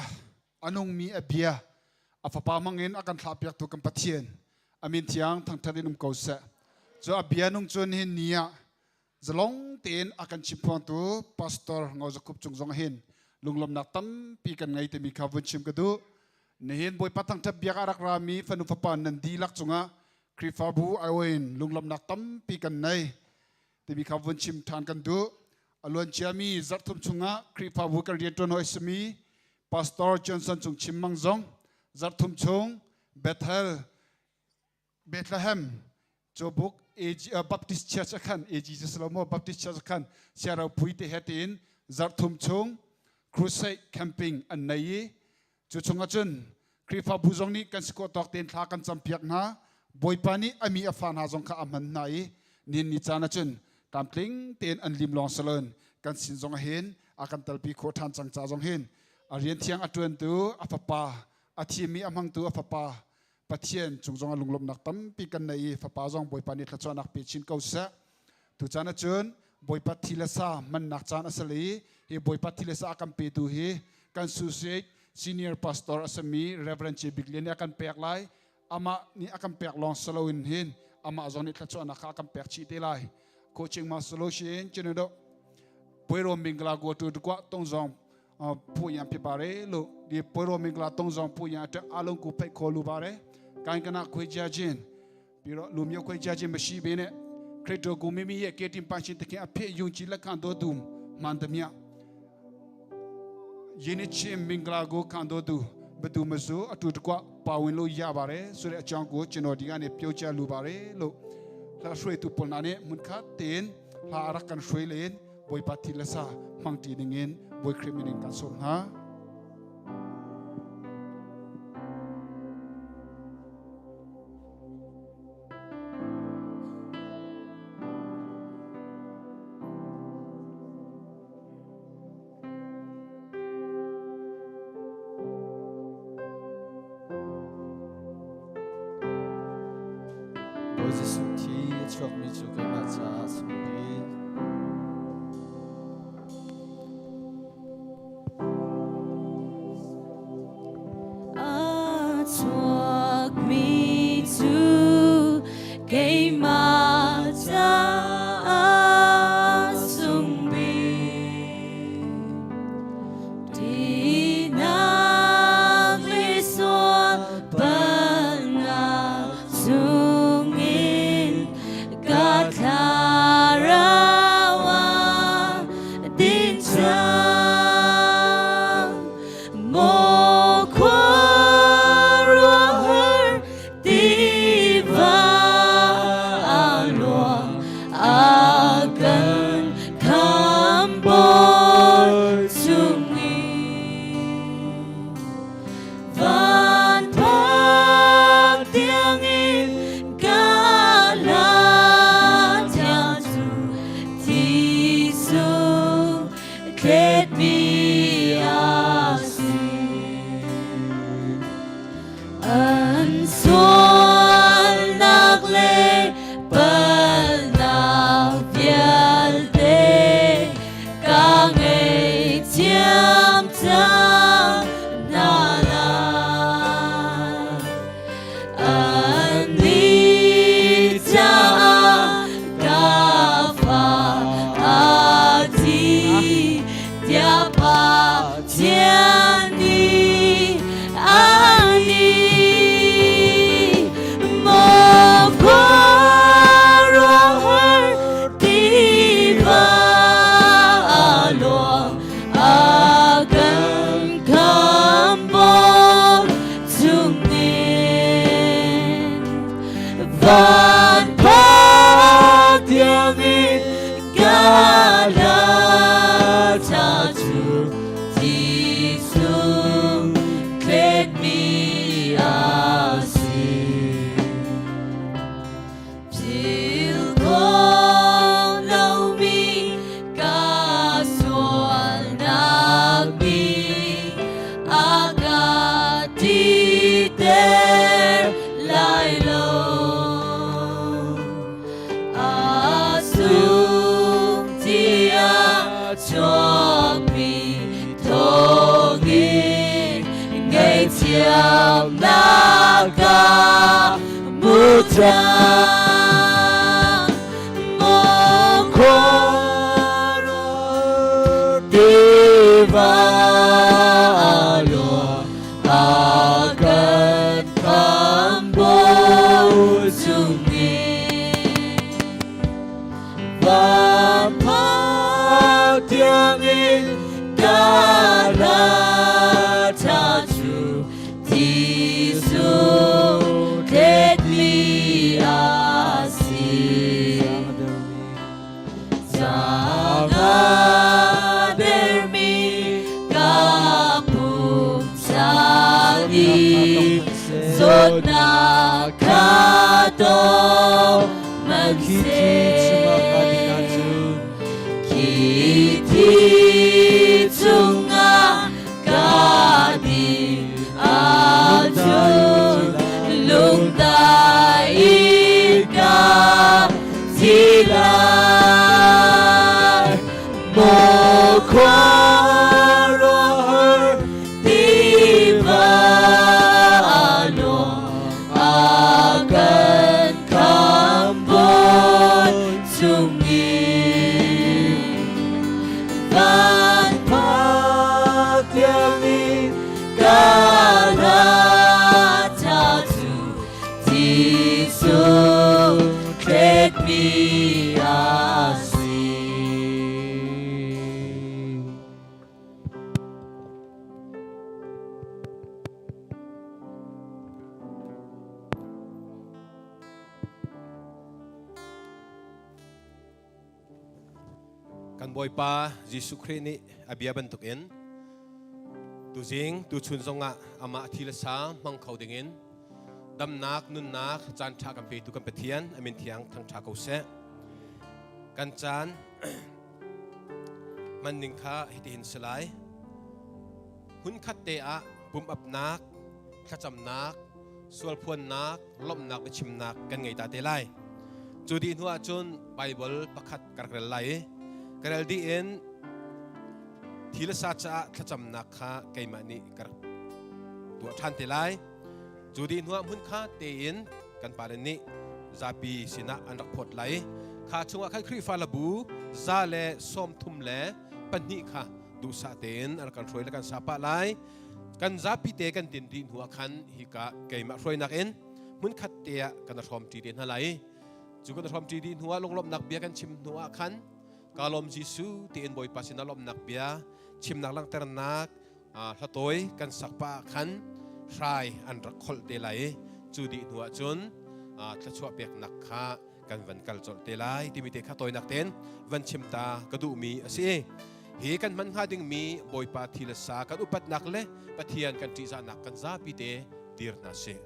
S1: a nungmi a bia, a fapa hmangin a kan thlahpiaktu kan Pathian, a min thiang thangṭhat in um ko seh. Cu a bia nung cun hin ni ah zalong tein a kan chimphuangtu Pastor Ngau Za Khup cung zong hin lunglawmnak tampi kan ngei timi kha vun chim ka duh. Nihin Bawipa thangṭhat biak a rak rami fanu fapa nan dihlak cungah Khrihfabu aiawh in lunglawmhnak tampi kan nei timi kha vun chim ṭhan kan duh. A luanciami zarhthum chungah Khrihfabu kan rianṭuan hawi simi Pastor Johnson Cung Chim Mang zong zarhthum chung Bethel Bethlehem Cawbuk AG, uh, Baptist Church khan AG cu Baptist Church khan siaropui te he tiin zarhthum chung crusade camping an nei i Cu chungah cun Khrihfabu zong nih kan si khawh tawk tein thla kan campiak hna. Bawipa nih a mi a fa hna zong kha a hman hna i nihin ni caan ah cun tlamtling tein an lim lawng si loin kan sin zong ah hin a kan telpi khawh ṭhan cang ca zong hin a rian thiang a ṭuantu a fapa a. A thimi a hmangtu a fapa Pathian cung zongah lunglawmhnak tampi kan nei i fapa zong Bawipa nih thluachuahnak pe chin ko seh. Tu caan ahcun Bawipa thi le sa hmannak caan a si le i hi Bawipa thi le sa a kan petu hi kan Associate Senior Pastor a simi Reverend C. Bik Lian nih a kan pek lai. Amah nih a kan pek lawng si loin hin amah zong nih thluachuahnak kha a kan pek chih te lai. Coaching ma solution chinu ပွဲတော်မင်္ဂလာကိုတူတကွတုံဆောင် ဖို့ရန်ဖြစ်ပါတယ်လို့ဒီပွဲတော်မင်္ဂလာတုံးဆောင်ဖို့ရန်အတွက်အားလုံးကိုဖိတ်ခေါ်လိုပါတယ်။ကိုင်းကနခွေကြခြင်းပြီးတော့လူမျိုးခွေကြခြင်းမရှိဘဲနဲ့ခရစ်တော်ကိုမိမိရဲ့ကယ်တင်ပိုင်ရှင်သခင်အဖြစ်ယုံကြည်လက်ခံတော်သူမှန်သမျှယင်းချင်းမင်္ဂလာကိုခံတော်သူဘယ်သူမဆိုအတူတကွပါဝင်လို့ရပါတယ်ဆိုတဲ့အကြောင်းကိုကျွန်တော်ဒီကနေပြောကြားလိုပါတယ်လို့လာရွှေသူပေါ်နာနဲ့မွန်ခတ်တင်လာရကန်ရွှေလင်းဘွေပါတီလစာမှန်တီနေငင်ဘွေခရမင်းကန်ဆုံဟာ
S4: Bawi Jesuh thi a chuakmi cu keimah caah sungpi.
S5: A chuakmi cu keimah caah sungbik. Ṭihnak le sual palhnak chungin ka thlarau ah din cang. Maw khuaruahhar tiva a luang a kan khamhbawi chungin. Van phak tiangin ka hlan tiang cu thi sung thletmi a si. An sualnak le palhnak vialte ka ngaihthiam cang hna lai. Annih caah ka fa a thi tiah Pathian nih a ti. Maw khuaruahhar tiva a luang a kan khamhbawi chungin. Van phak tiangin ka hla cha cu thi sung thletmi a si. Philh khawh lomi ka sualnak nih a ka ṭihter lai lo. A sung tiah chuakmi thawngin ngaihthiamnak ka hmu cang. Maw khuaruah tiva luang a kan khamhbawi chungin. Van phak tiangin ka hla tha cu thi sung thletmi a si. Zaang a dermi ka pumsa nih zawtnak kha tong
S4: Khi thi chungah ka din
S5: hmanhseh.
S4: ahcun
S5: Khi thi chungah ka din
S4: nunnak
S6: Kan Bawipa Jesuh Khrih nih a bia bantukin tuzing tuchun zongah amah thi le sa hmang kho dingin damnak nunnak caan ṭha kan petu kan Pathian a min thiang thangṭha ko seh. Kan caan hman ning kha hitihin si lai. Hmunkhat te ah pumh-apnak, thlacamnak, sualphuannak, lawmhnak biachimnak kan ngei ta te lai. Cu dih hnu ahcun Baibal pakhat ka rak rel lai i ka rel dih in thi le sa caah thlacamnak kha keimah nih ka rak tuah ṭhan te lai. Cu dih hnuah hmunkha tein kan pale nih zapi sinah an rak phawt lai. Kha chungah khan Khrihfa labu 132 kha duhsah tein an kan hruai le kan sa pah lai. Kan zapi te kan din dih hnuah khan hika keimah hruainak in hmunkhat te ah kan hrawm ṭi te hna lai. Cu kan hrawm ṭi dih hnuah lunglawmhnak bia kan chim hnuah khan ka lawm Jesuh tiin Bawipa sinah lawmhnak bia chimnak langhternak hlatawi kan sak pah ah khan hrai an rak kholh te lai i cu dih hnuah cun thluachuah peknak kha kan van kal colh te lai timi te kha tawinak tein van chim ta ka duhmi a si. Hi kan hman hnga dingmi Bawipa thi le sa kan upatnak le Pathian kan ṭihzahnak kan zapi te dir hna sih.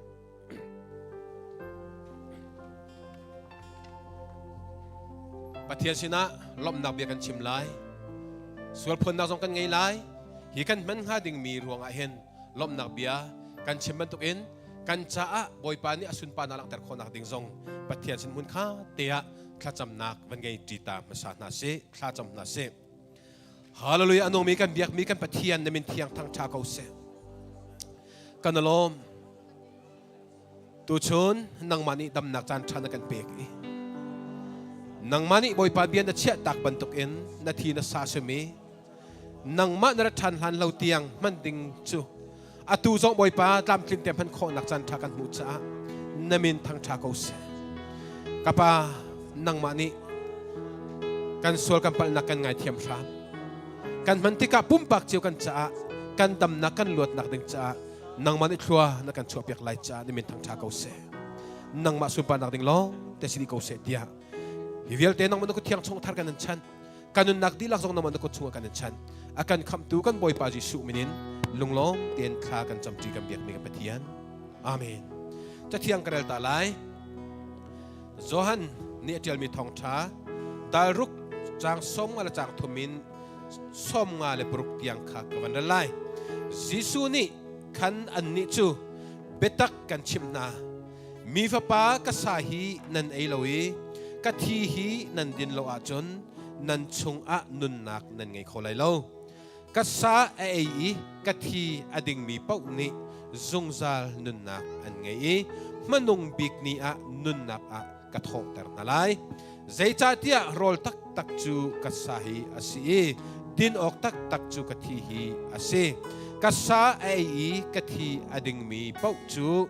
S6: Pathian sinah lawmhnak bia kan chim lai. Sualphuannak zong kan ngei lai. Hi kan hman hnga dingmi ruangah hin lawmhnak bia kan chim bantukin kan caah Bawipa nih a sunparnak langhter khawhnak ding zong Pathian sin hmun kha te ah thlacamnak van ngei ṭi ta hmasa hna sih, thlacam hna sih. Hallelujah, a nungmi kan biakmi kan Pathian na min thiang thangṭha ko seh. Kan lawm. Tuchun nangmah nih damnak caan ṭha na kan pek i nangmah nih Bawipa bia na chiah tak bantukin na thi na sa simi nangmah na rat ṭhan hlan lo tiang hman ding cu atu zong Bawipa tlamtling te hman khawhnak caan ṭha kan hmuh caah na min thangṭha ko seh. Ka pa nangmah nih kan sual kan palhnak kan ngaithiam hram. Kan hman tikah pumpak cio kan caah kan damnak kan luatnak ding caah nangmah nih thlua na kan chuahpiak lai caah na min thangṭha ko seh. Nangmah sunparnak ding lawng te si dih ko seh tiah hi vialte nangmah na kut thiang chung thar kan in chanh. Kan nunnak dihlak zong nangmah na kut chungah kan in chanh. A kan khamhtu kan Bawipa Jesuh min in lunglawm tein thla kan camṭi kan biakmi kan Pathian. Amen. Cathiang ka rel ta lai. Johan nih a ṭialmi thawngṭha dal ruk caang sawm nga le caang thum in 56 tiang kha ka van rel lai. Jesuh nih khan annih cu biatak kan chimh hna. Mi fapa ka sa hi nan ei lo i ka thi hi nan din lo ahcun nan chungah nunnak nan ngei kho lai lo. Ka sa a ei i ka thi a dingmi paoh nih zungzal nunnak an ngei i hmanung bik ni ah nunnak ah ka thawhter hna lai. Zeicahtiah rawl taktak cu ka sa hi a si i din awk taktak cu ka thi hi a si. Ka sa a ei i ka thi a dingmi paoh cu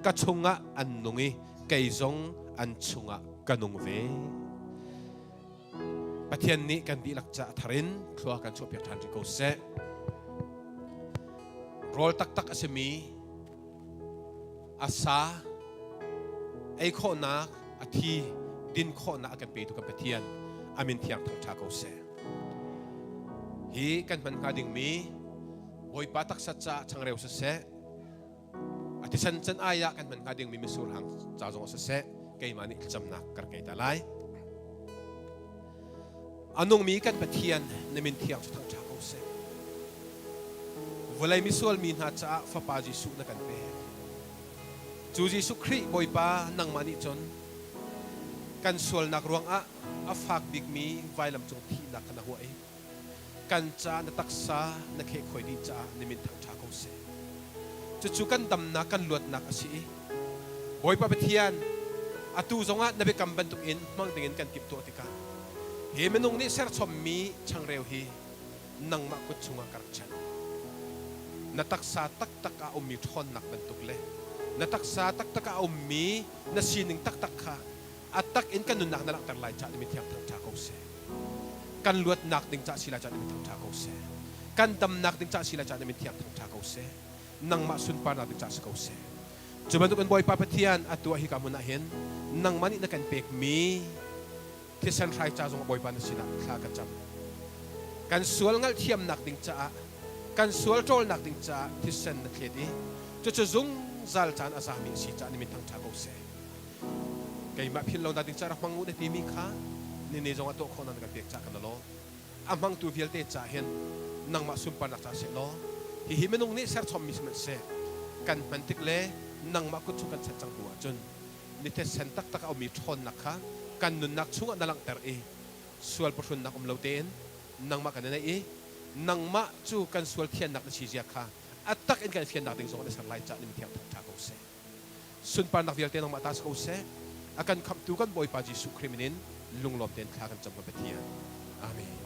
S6: ka chungah an nung i kei zong an chungah ka nung ve. Pathian nih kan dihlak ca a thar in thlua kan chuahpiak ṭhan rih ko seh. Rawl taktak a simi a sa ei khawhnak a thi din khawhnak a kan petu kan Pathian a min thiang thangṭha ko seh. Hi kan hman hnga dingmi Bawipa taksa caah changreu siseh, a thisen can ai ah kan hman hnga dingmi mitsur hang ca zong siseh, keimah nih thlacamnak ka rak ngei ta lai. A nungmi kan Pathian na min thiang cu thangṭha ko seh. Vawlei misual mi hna caah Fapa Jesuh na kan pek. Cu Jesuh Khrih Bawipa nangmah nih cun kan sualnak ruangah a fak bikmi vailam cung thihnak kha na huah i kan ca na taksa na khehkhuai dih caah na min thangṭha ko seh. Cucu kan damnak kan luatnak a si i Bawipa Pathian atu zongah na biakam bantukin hmang dingin kan timhtuah tikah hi minung nih serchommi changreu hi nangmah kut chungah ka rak chanh. Na taksa taktak ah a ummi ṭhawnnak bantuk le na taksa taktak ah a ummi na sining taktak kha a tak in kan nunnak na langhter lai caah na mithiang thangṭha ko seh. Kan luatnak ding caah si lai caah na mithiang ṭha ko seh. Kan damnak ding caah si lai caah na mithiang thangṭha ko seh. Nangmah sunparnak ding caah si ko seh. Cu bantukin Bawipa Pathian atu ah hika hmun ah hin nangmah nih na kan pekmi thisen hrai ca zong Bawipa na sinah thla ka cam. Kan sual ngalhthiamnak ding caah, kan sual ṭawlnak ding caah thisen na thlet i cucu zungzal caan a zami a si caah na min thangṭha ko seh. Keimah philh lonak ding caah rak hmang u na timi kha nini zongah tuah khawhnak na kan pek caah kan i lawm. A hmangtu vialte caah hin nangmah sunparnak caah seh law hihi minung nih serchommi sihmanhseh kan hman tik le nangmah kut chung kan chanh cang hnu ahcun ni thisen taktak a ummi ṭhawnnak kha kan nunnak chungah na langhter i sual phuhrunnak um lo tein nangmah kan i naih i nangmah cu kan sual thiannak na si zia kha a tak in kan fiannak ding zong na ser lai caah na mithiang thangṭha ko seh. Sunparnak vialte nangmah ta si ko seh. A kan khamhtu kan Bawipa Jesuh Khrih min in lunglawm tein thla kan cam kan Pathian. Amen.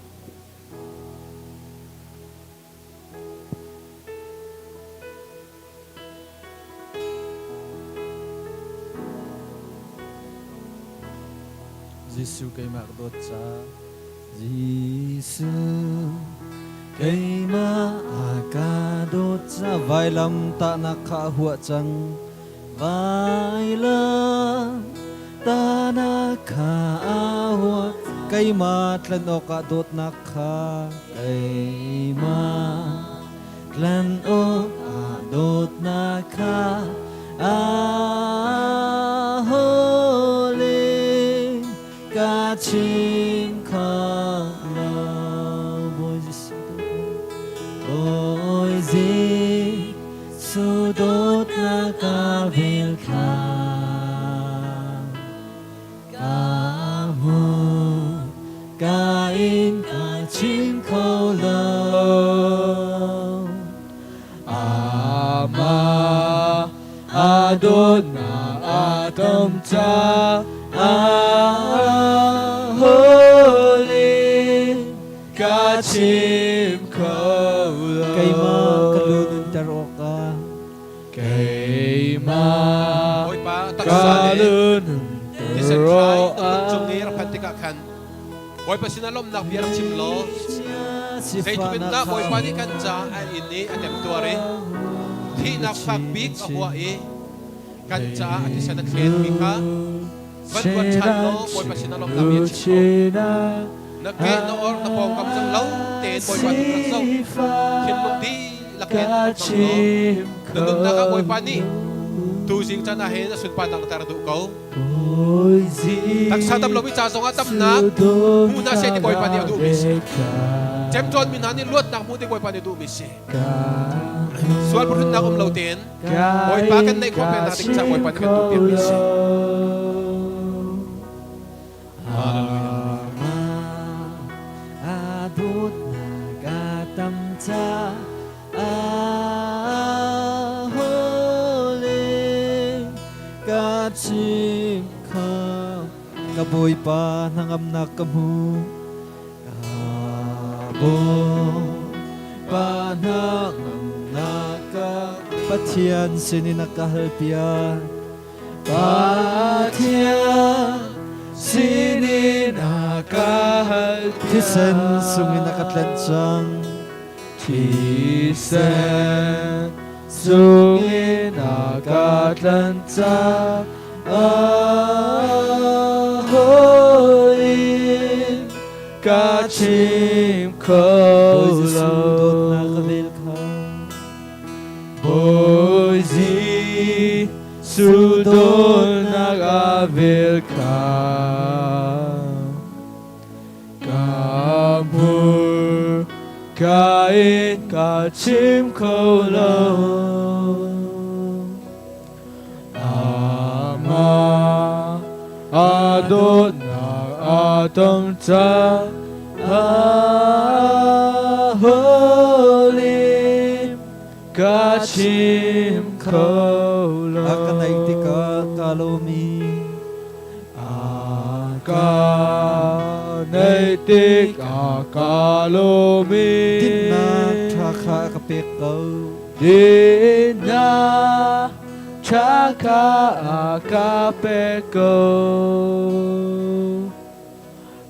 S4: Jesuh keimah ka dawt ca.
S2: Jesuh keimah a ka dawt ca vailam tahnak kha a huah cang vailam tahnak kha a huah keimah tlan awkah dawtnak kha keimah Tlan awk ah dawtnak kha a hawle ka chim kho lo. Bawi Jesuh Bawi Jesuh dawtnak ka vel kha ka hmu ka in ka chim kho lo.
S4: Amah a dawtnak a tam ca a holy ka chim kho lo.
S2: Keimah ka lu nunter awkah
S4: Keimah
S6: Bawipa
S4: ka
S6: taksa le
S4: lu
S6: thisen
S4: nunter
S6: thlai na kut cung
S4: awkah
S6: i rak phanh tikah khan Bawipa sinah lawmhnak bia rak chim law zeitluk in dah Bawipa nih kan caah a in i a temtuar i thihnak fak bik a huah i kan caah a thisen a thlenmi kha van ruat ṭhan law Bawipa sinah lawmhnak bia chim ko. Na ke na or na pawngkam zong lo tein Bawipa tu rak zoh. Thinlung dihlak in hmang law na nunnak ah Bawipa nih tuzing caan ah hin a sunparnak na ter duh ko. Taksa dam lomi ca zongah damnak hmu hna seh ti Bawipa nih a duhmi si. Ṭemṭawnmi hna nih luatnak hmu ti Bawipa nih a duhmi si. Sual phuhrunnak um lo tein Bawipa kan neih khawh pengnak ding caah Bawipa nih kan duhpiakmi si. Hallelujah.
S2: Ka chim kha ka Bawipa hnangamnak ka hmu ka Bawipa hnangamnak ka Pathian sinin a ka halpiak Pathian sinin a ka hal thisen sungin a ka tlanh cang
S4: Thisen sungin a ka tlanh cang Ahoin ka chim kho
S2: Bawi Jesuh
S4: lo
S2: dawtnak ka vel kha
S4: Bawi Jesuh dawtnak a vel kha Ka hmur ka in ka chim kho lo. Amah a dawtnak a tam caah holy ka chim kho lo.
S2: A ka naih tikah ka lawm i
S4: A ka naih tikah ka lawm i
S2: Dinnak ṭha kha a ka pek ko.
S4: Dinnak ṭha kha a ka pek ko.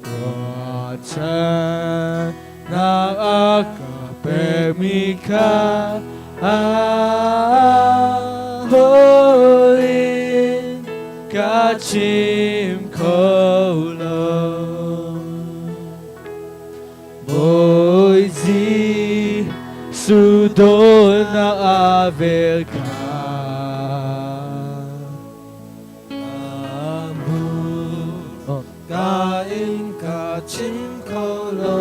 S4: Ruahchannak a ka pekmi kha a hoin ka chim kho lo. Bawi. vel kha
S7: Ka in ka chim kho lo.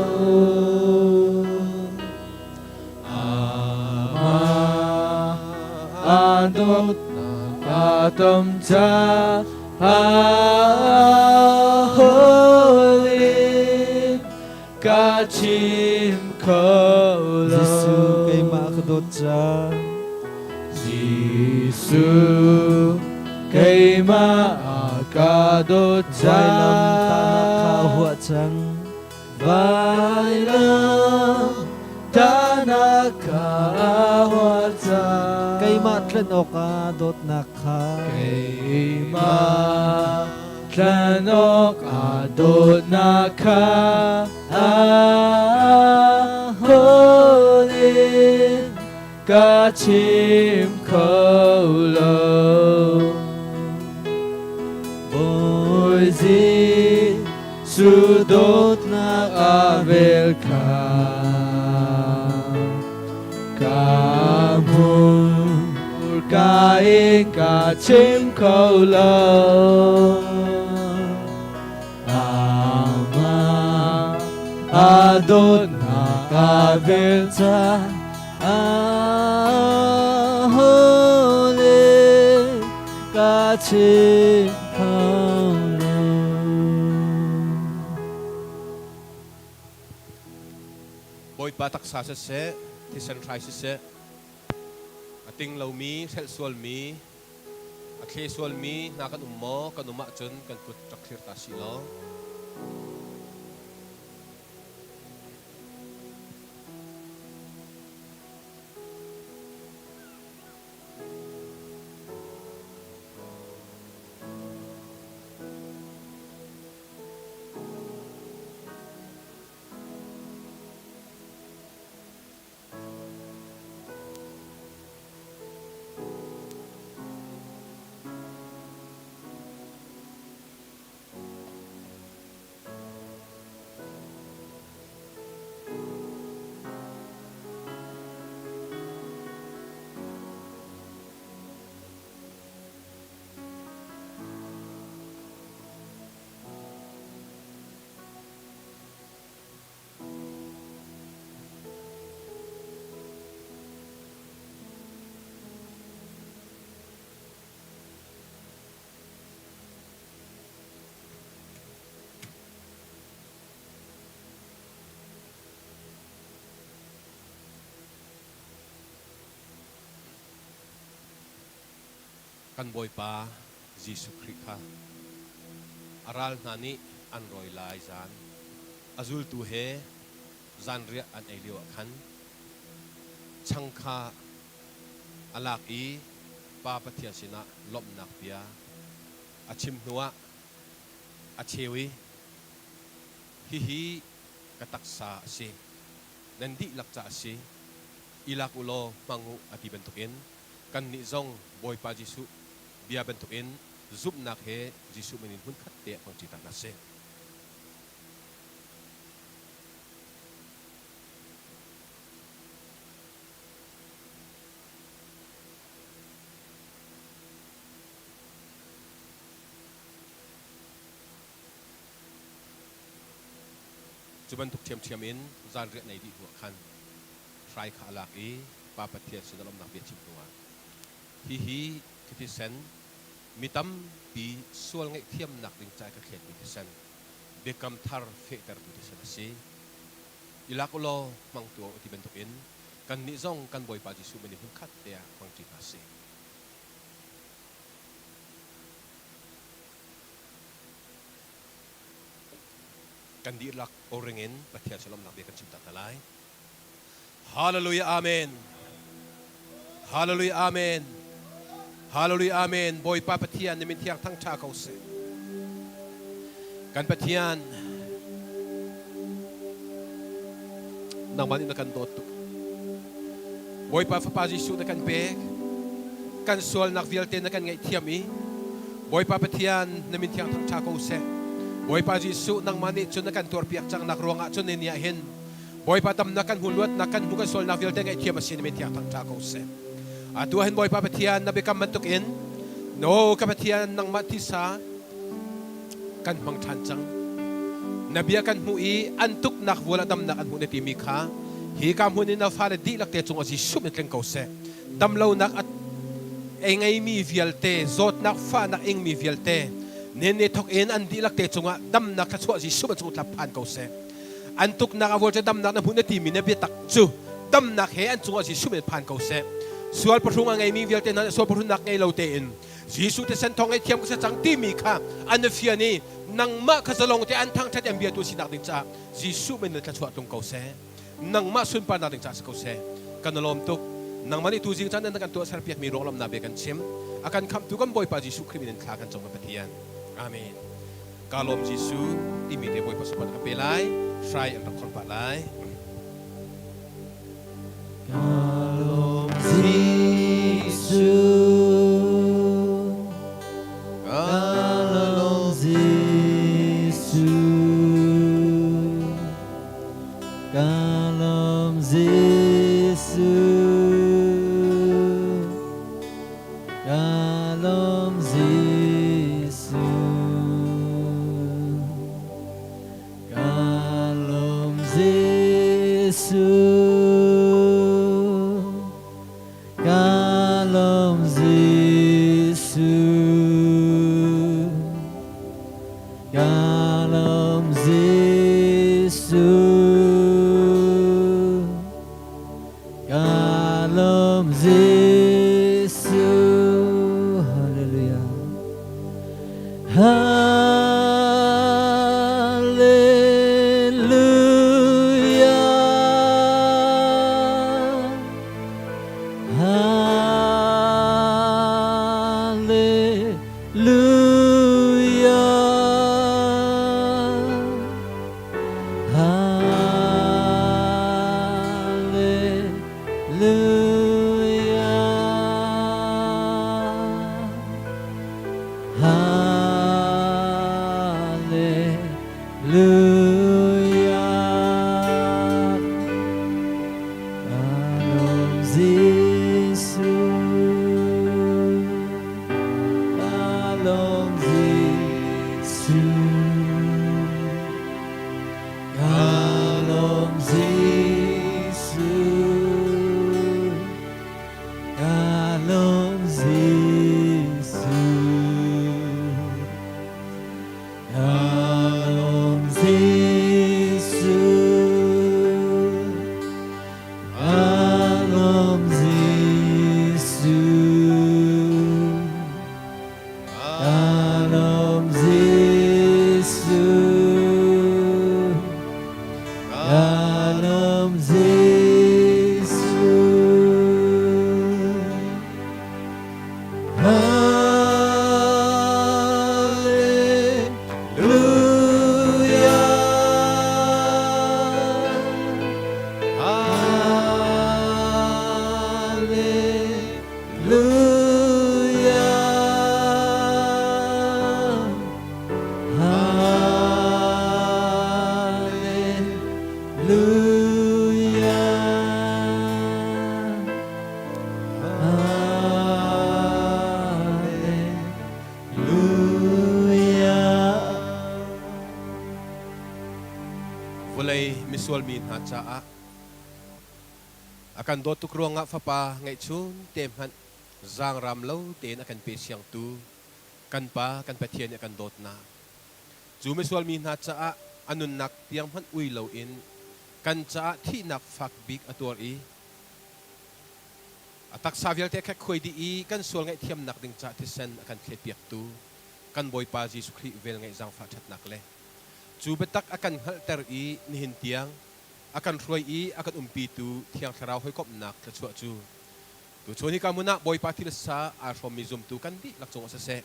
S4: Amah a dawtnak a tam caah holy ka chim kho lo.
S7: Jesuh keimah ka dawt cang.
S4: Jesuh keimah a ka dawt
S7: Vailam tahnak kha a
S4: cang.
S7: huah cang.
S4: Vailam tahnak kha a huah cang.
S7: Keimah tlanh awkah dawtnak kha.
S4: Keimah tlanh awkah dawtnak kha a holy ka chim kho lo. Bawi Jesuh dawtnak a vel kha ka hmurka in ka chim kho lo. Amah a dawtnak a vel
S7: caah holy ka chim kho lo.
S6: Bawipa taksa siseh, thisen hrai siseh, a ting lomi, hrelh sualmi, A thle sualmi hna kan um maw? Kan um ahcun kan kut rak thlir ta sih law. Kan Bawipa Jesuh Khrih kha a ral hna nih an rawi lai zan a zultu he zanriah an ei lioah khan chang kha a lak i Pa Pathian sinah lawmhnak bia a chim hnuah a cheu i, Hihi ka taksa a si, nan dihlak ca a si, i lak u law hmang u, a ti bantukin kannih zong Bawipa Jesuh bia bantukin zumhnak he Jesuh min in hmunkhat te ah hmangṭi ta hna sih. Cu bantuk ṭhiamṭhiam in zanriah nei dih hnuah khan hrai kha a lak i Pa Pathian sin a lawmhnak bia chim hnuah, Hihi ka thisen, mi tampi sual ngaihthiamnak ding ca i ka thletmi thisen, biakam thar fehtertu thisen a si. I lak u law hmang tuah u ti bantukin kannih zong kan Bawipa Jesuh min in hmunkhat te ah hmangṭi hna sih. Kan dihlak oring in Pathian shalomnak bia kan chim ta hna lai. Hallelujah Amen. Hallelujah Amen. Hallelujah Amen. Bawipa Pathian na min thiang thangṭha ko seh. Kan Pathian nangmah nih na kan dawt tuk. Bawipa Fapa Jesuh na kan pek. Kan sualnak vialte na kan ngaihthiam i Bawipa Pathian na min thiang thangṭha ko seh. Bawipa Jesuh nangmah nih cun na kan tuarpiak cangnak ruangah cun ni ah hin Bawipa damnak kan hmu luatnak kan hmu kan sualnak vialte ngaihthiam a si na min thiang thangṭha ko seh. Atu ah hin Bawipa Pathian na biakam bantuk in no ka Pathian nangmah thisa kan hmang ṭhan cang. Na bia kan hmuh i an tuknak vual a damnak an hmuh na timi kha hi ka hmun in na fale dihlak te cungah Jesuh min tling ko seh. Damlonak a ei ngeimi vialte, zawtnak fahnak ingmi vialte, nihin ni thawk in an dihlak te cungah damnak thluachuah Jesuh min cung tlap phan ko seh. An tuknak a vual cu damnak na hmuh na timi na biatak cu damnak he an cungah Jesuh min phan ko seh. Sual pahrung a ngeimi vialte hna nih sual pahrunnak ngei lo tein Jesuh thisen thawng ngaihthiam ka si cang timi kha an i fian i nangmah kha zalong te an thangṭhat i an biatu sinak ding caah Jesuh min in thluachuah tlung ko seh. Nangmah sunparnak ding caah si ko seh. Kan i lawm tuk. Nangmah nih tuzing caan na kan tuahser piakmi ruanglawmhnak bia kan chim. A kan khamhtu kan Bawipa Jesuh Khrih min in thla kan cam kan Pathian. Amen. Ka lawm Jesuh timi te Bawipa sunparnak ka pe lai. Hrai an rak khon pah lai.
S7: Ka lawm Jesuh. Ka lawm Jesuh. Ka lawm Jesuh. Ka lawm Jesuh. Ka lawm Jesuh. Ka lawm Jesuh. Ka lawm Jesuh. Ka lawm Jesuh. Hallelujah. Hallelujah. Hallelujah. Hallelujah. Hallelujah. Ka lawm Jesuh. Ka lawm Jesuh. Ka lawm Jesuh. Ka lawm Jesuh. Ka lawm Jesuh. Ka lawm Jesuh. Ka lawm Jesuh. Ka lawm Jesuh. Hallelujah. Hallelujah. Hallelujah. Hallelujah.
S6: Vawlei misual mi hna caah a kan dawt tuk ruangah fapa ngeihchun te hmanh zaangram lo tein a kan pe siangtu kan Pa kan Pathian nih a kan dawtnak cu misual mi hna caah a nunnak tiang hmanh ui loin kan caah thihnak fak bik a tuar i a taksa vialte a khekkhuai dih i kan sual ngaihthiamnak ding caah thisen a kan thletpiaktu kan Bawipa Jesuh Khrih velngeih zaangfah ṭhatnak le cu biatak a kan hngalhter i nihin tiang a kan hruai i a kan umpitu Thiang Thlarau hawikomhnak thluachuah cu Tuchun hika hmun ah Bawipa thil sa aa hrawmmi zumtu kan dihlak cungah siseh,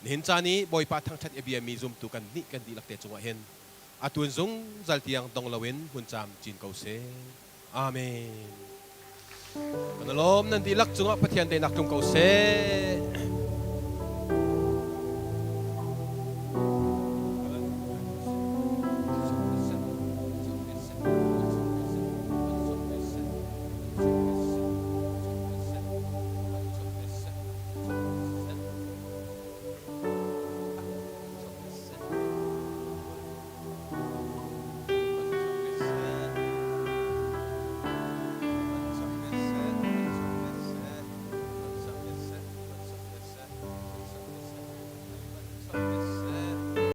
S6: nihin caan i Bawipa thangṭhat i a biami zumtu kan nih kan dihlak te cungah hin atu in zungzal tiang dong loin hmun caam cin ko seh. Amen. Kan i lawm nan dihlak cungah Pathian teinak tlung ko seh.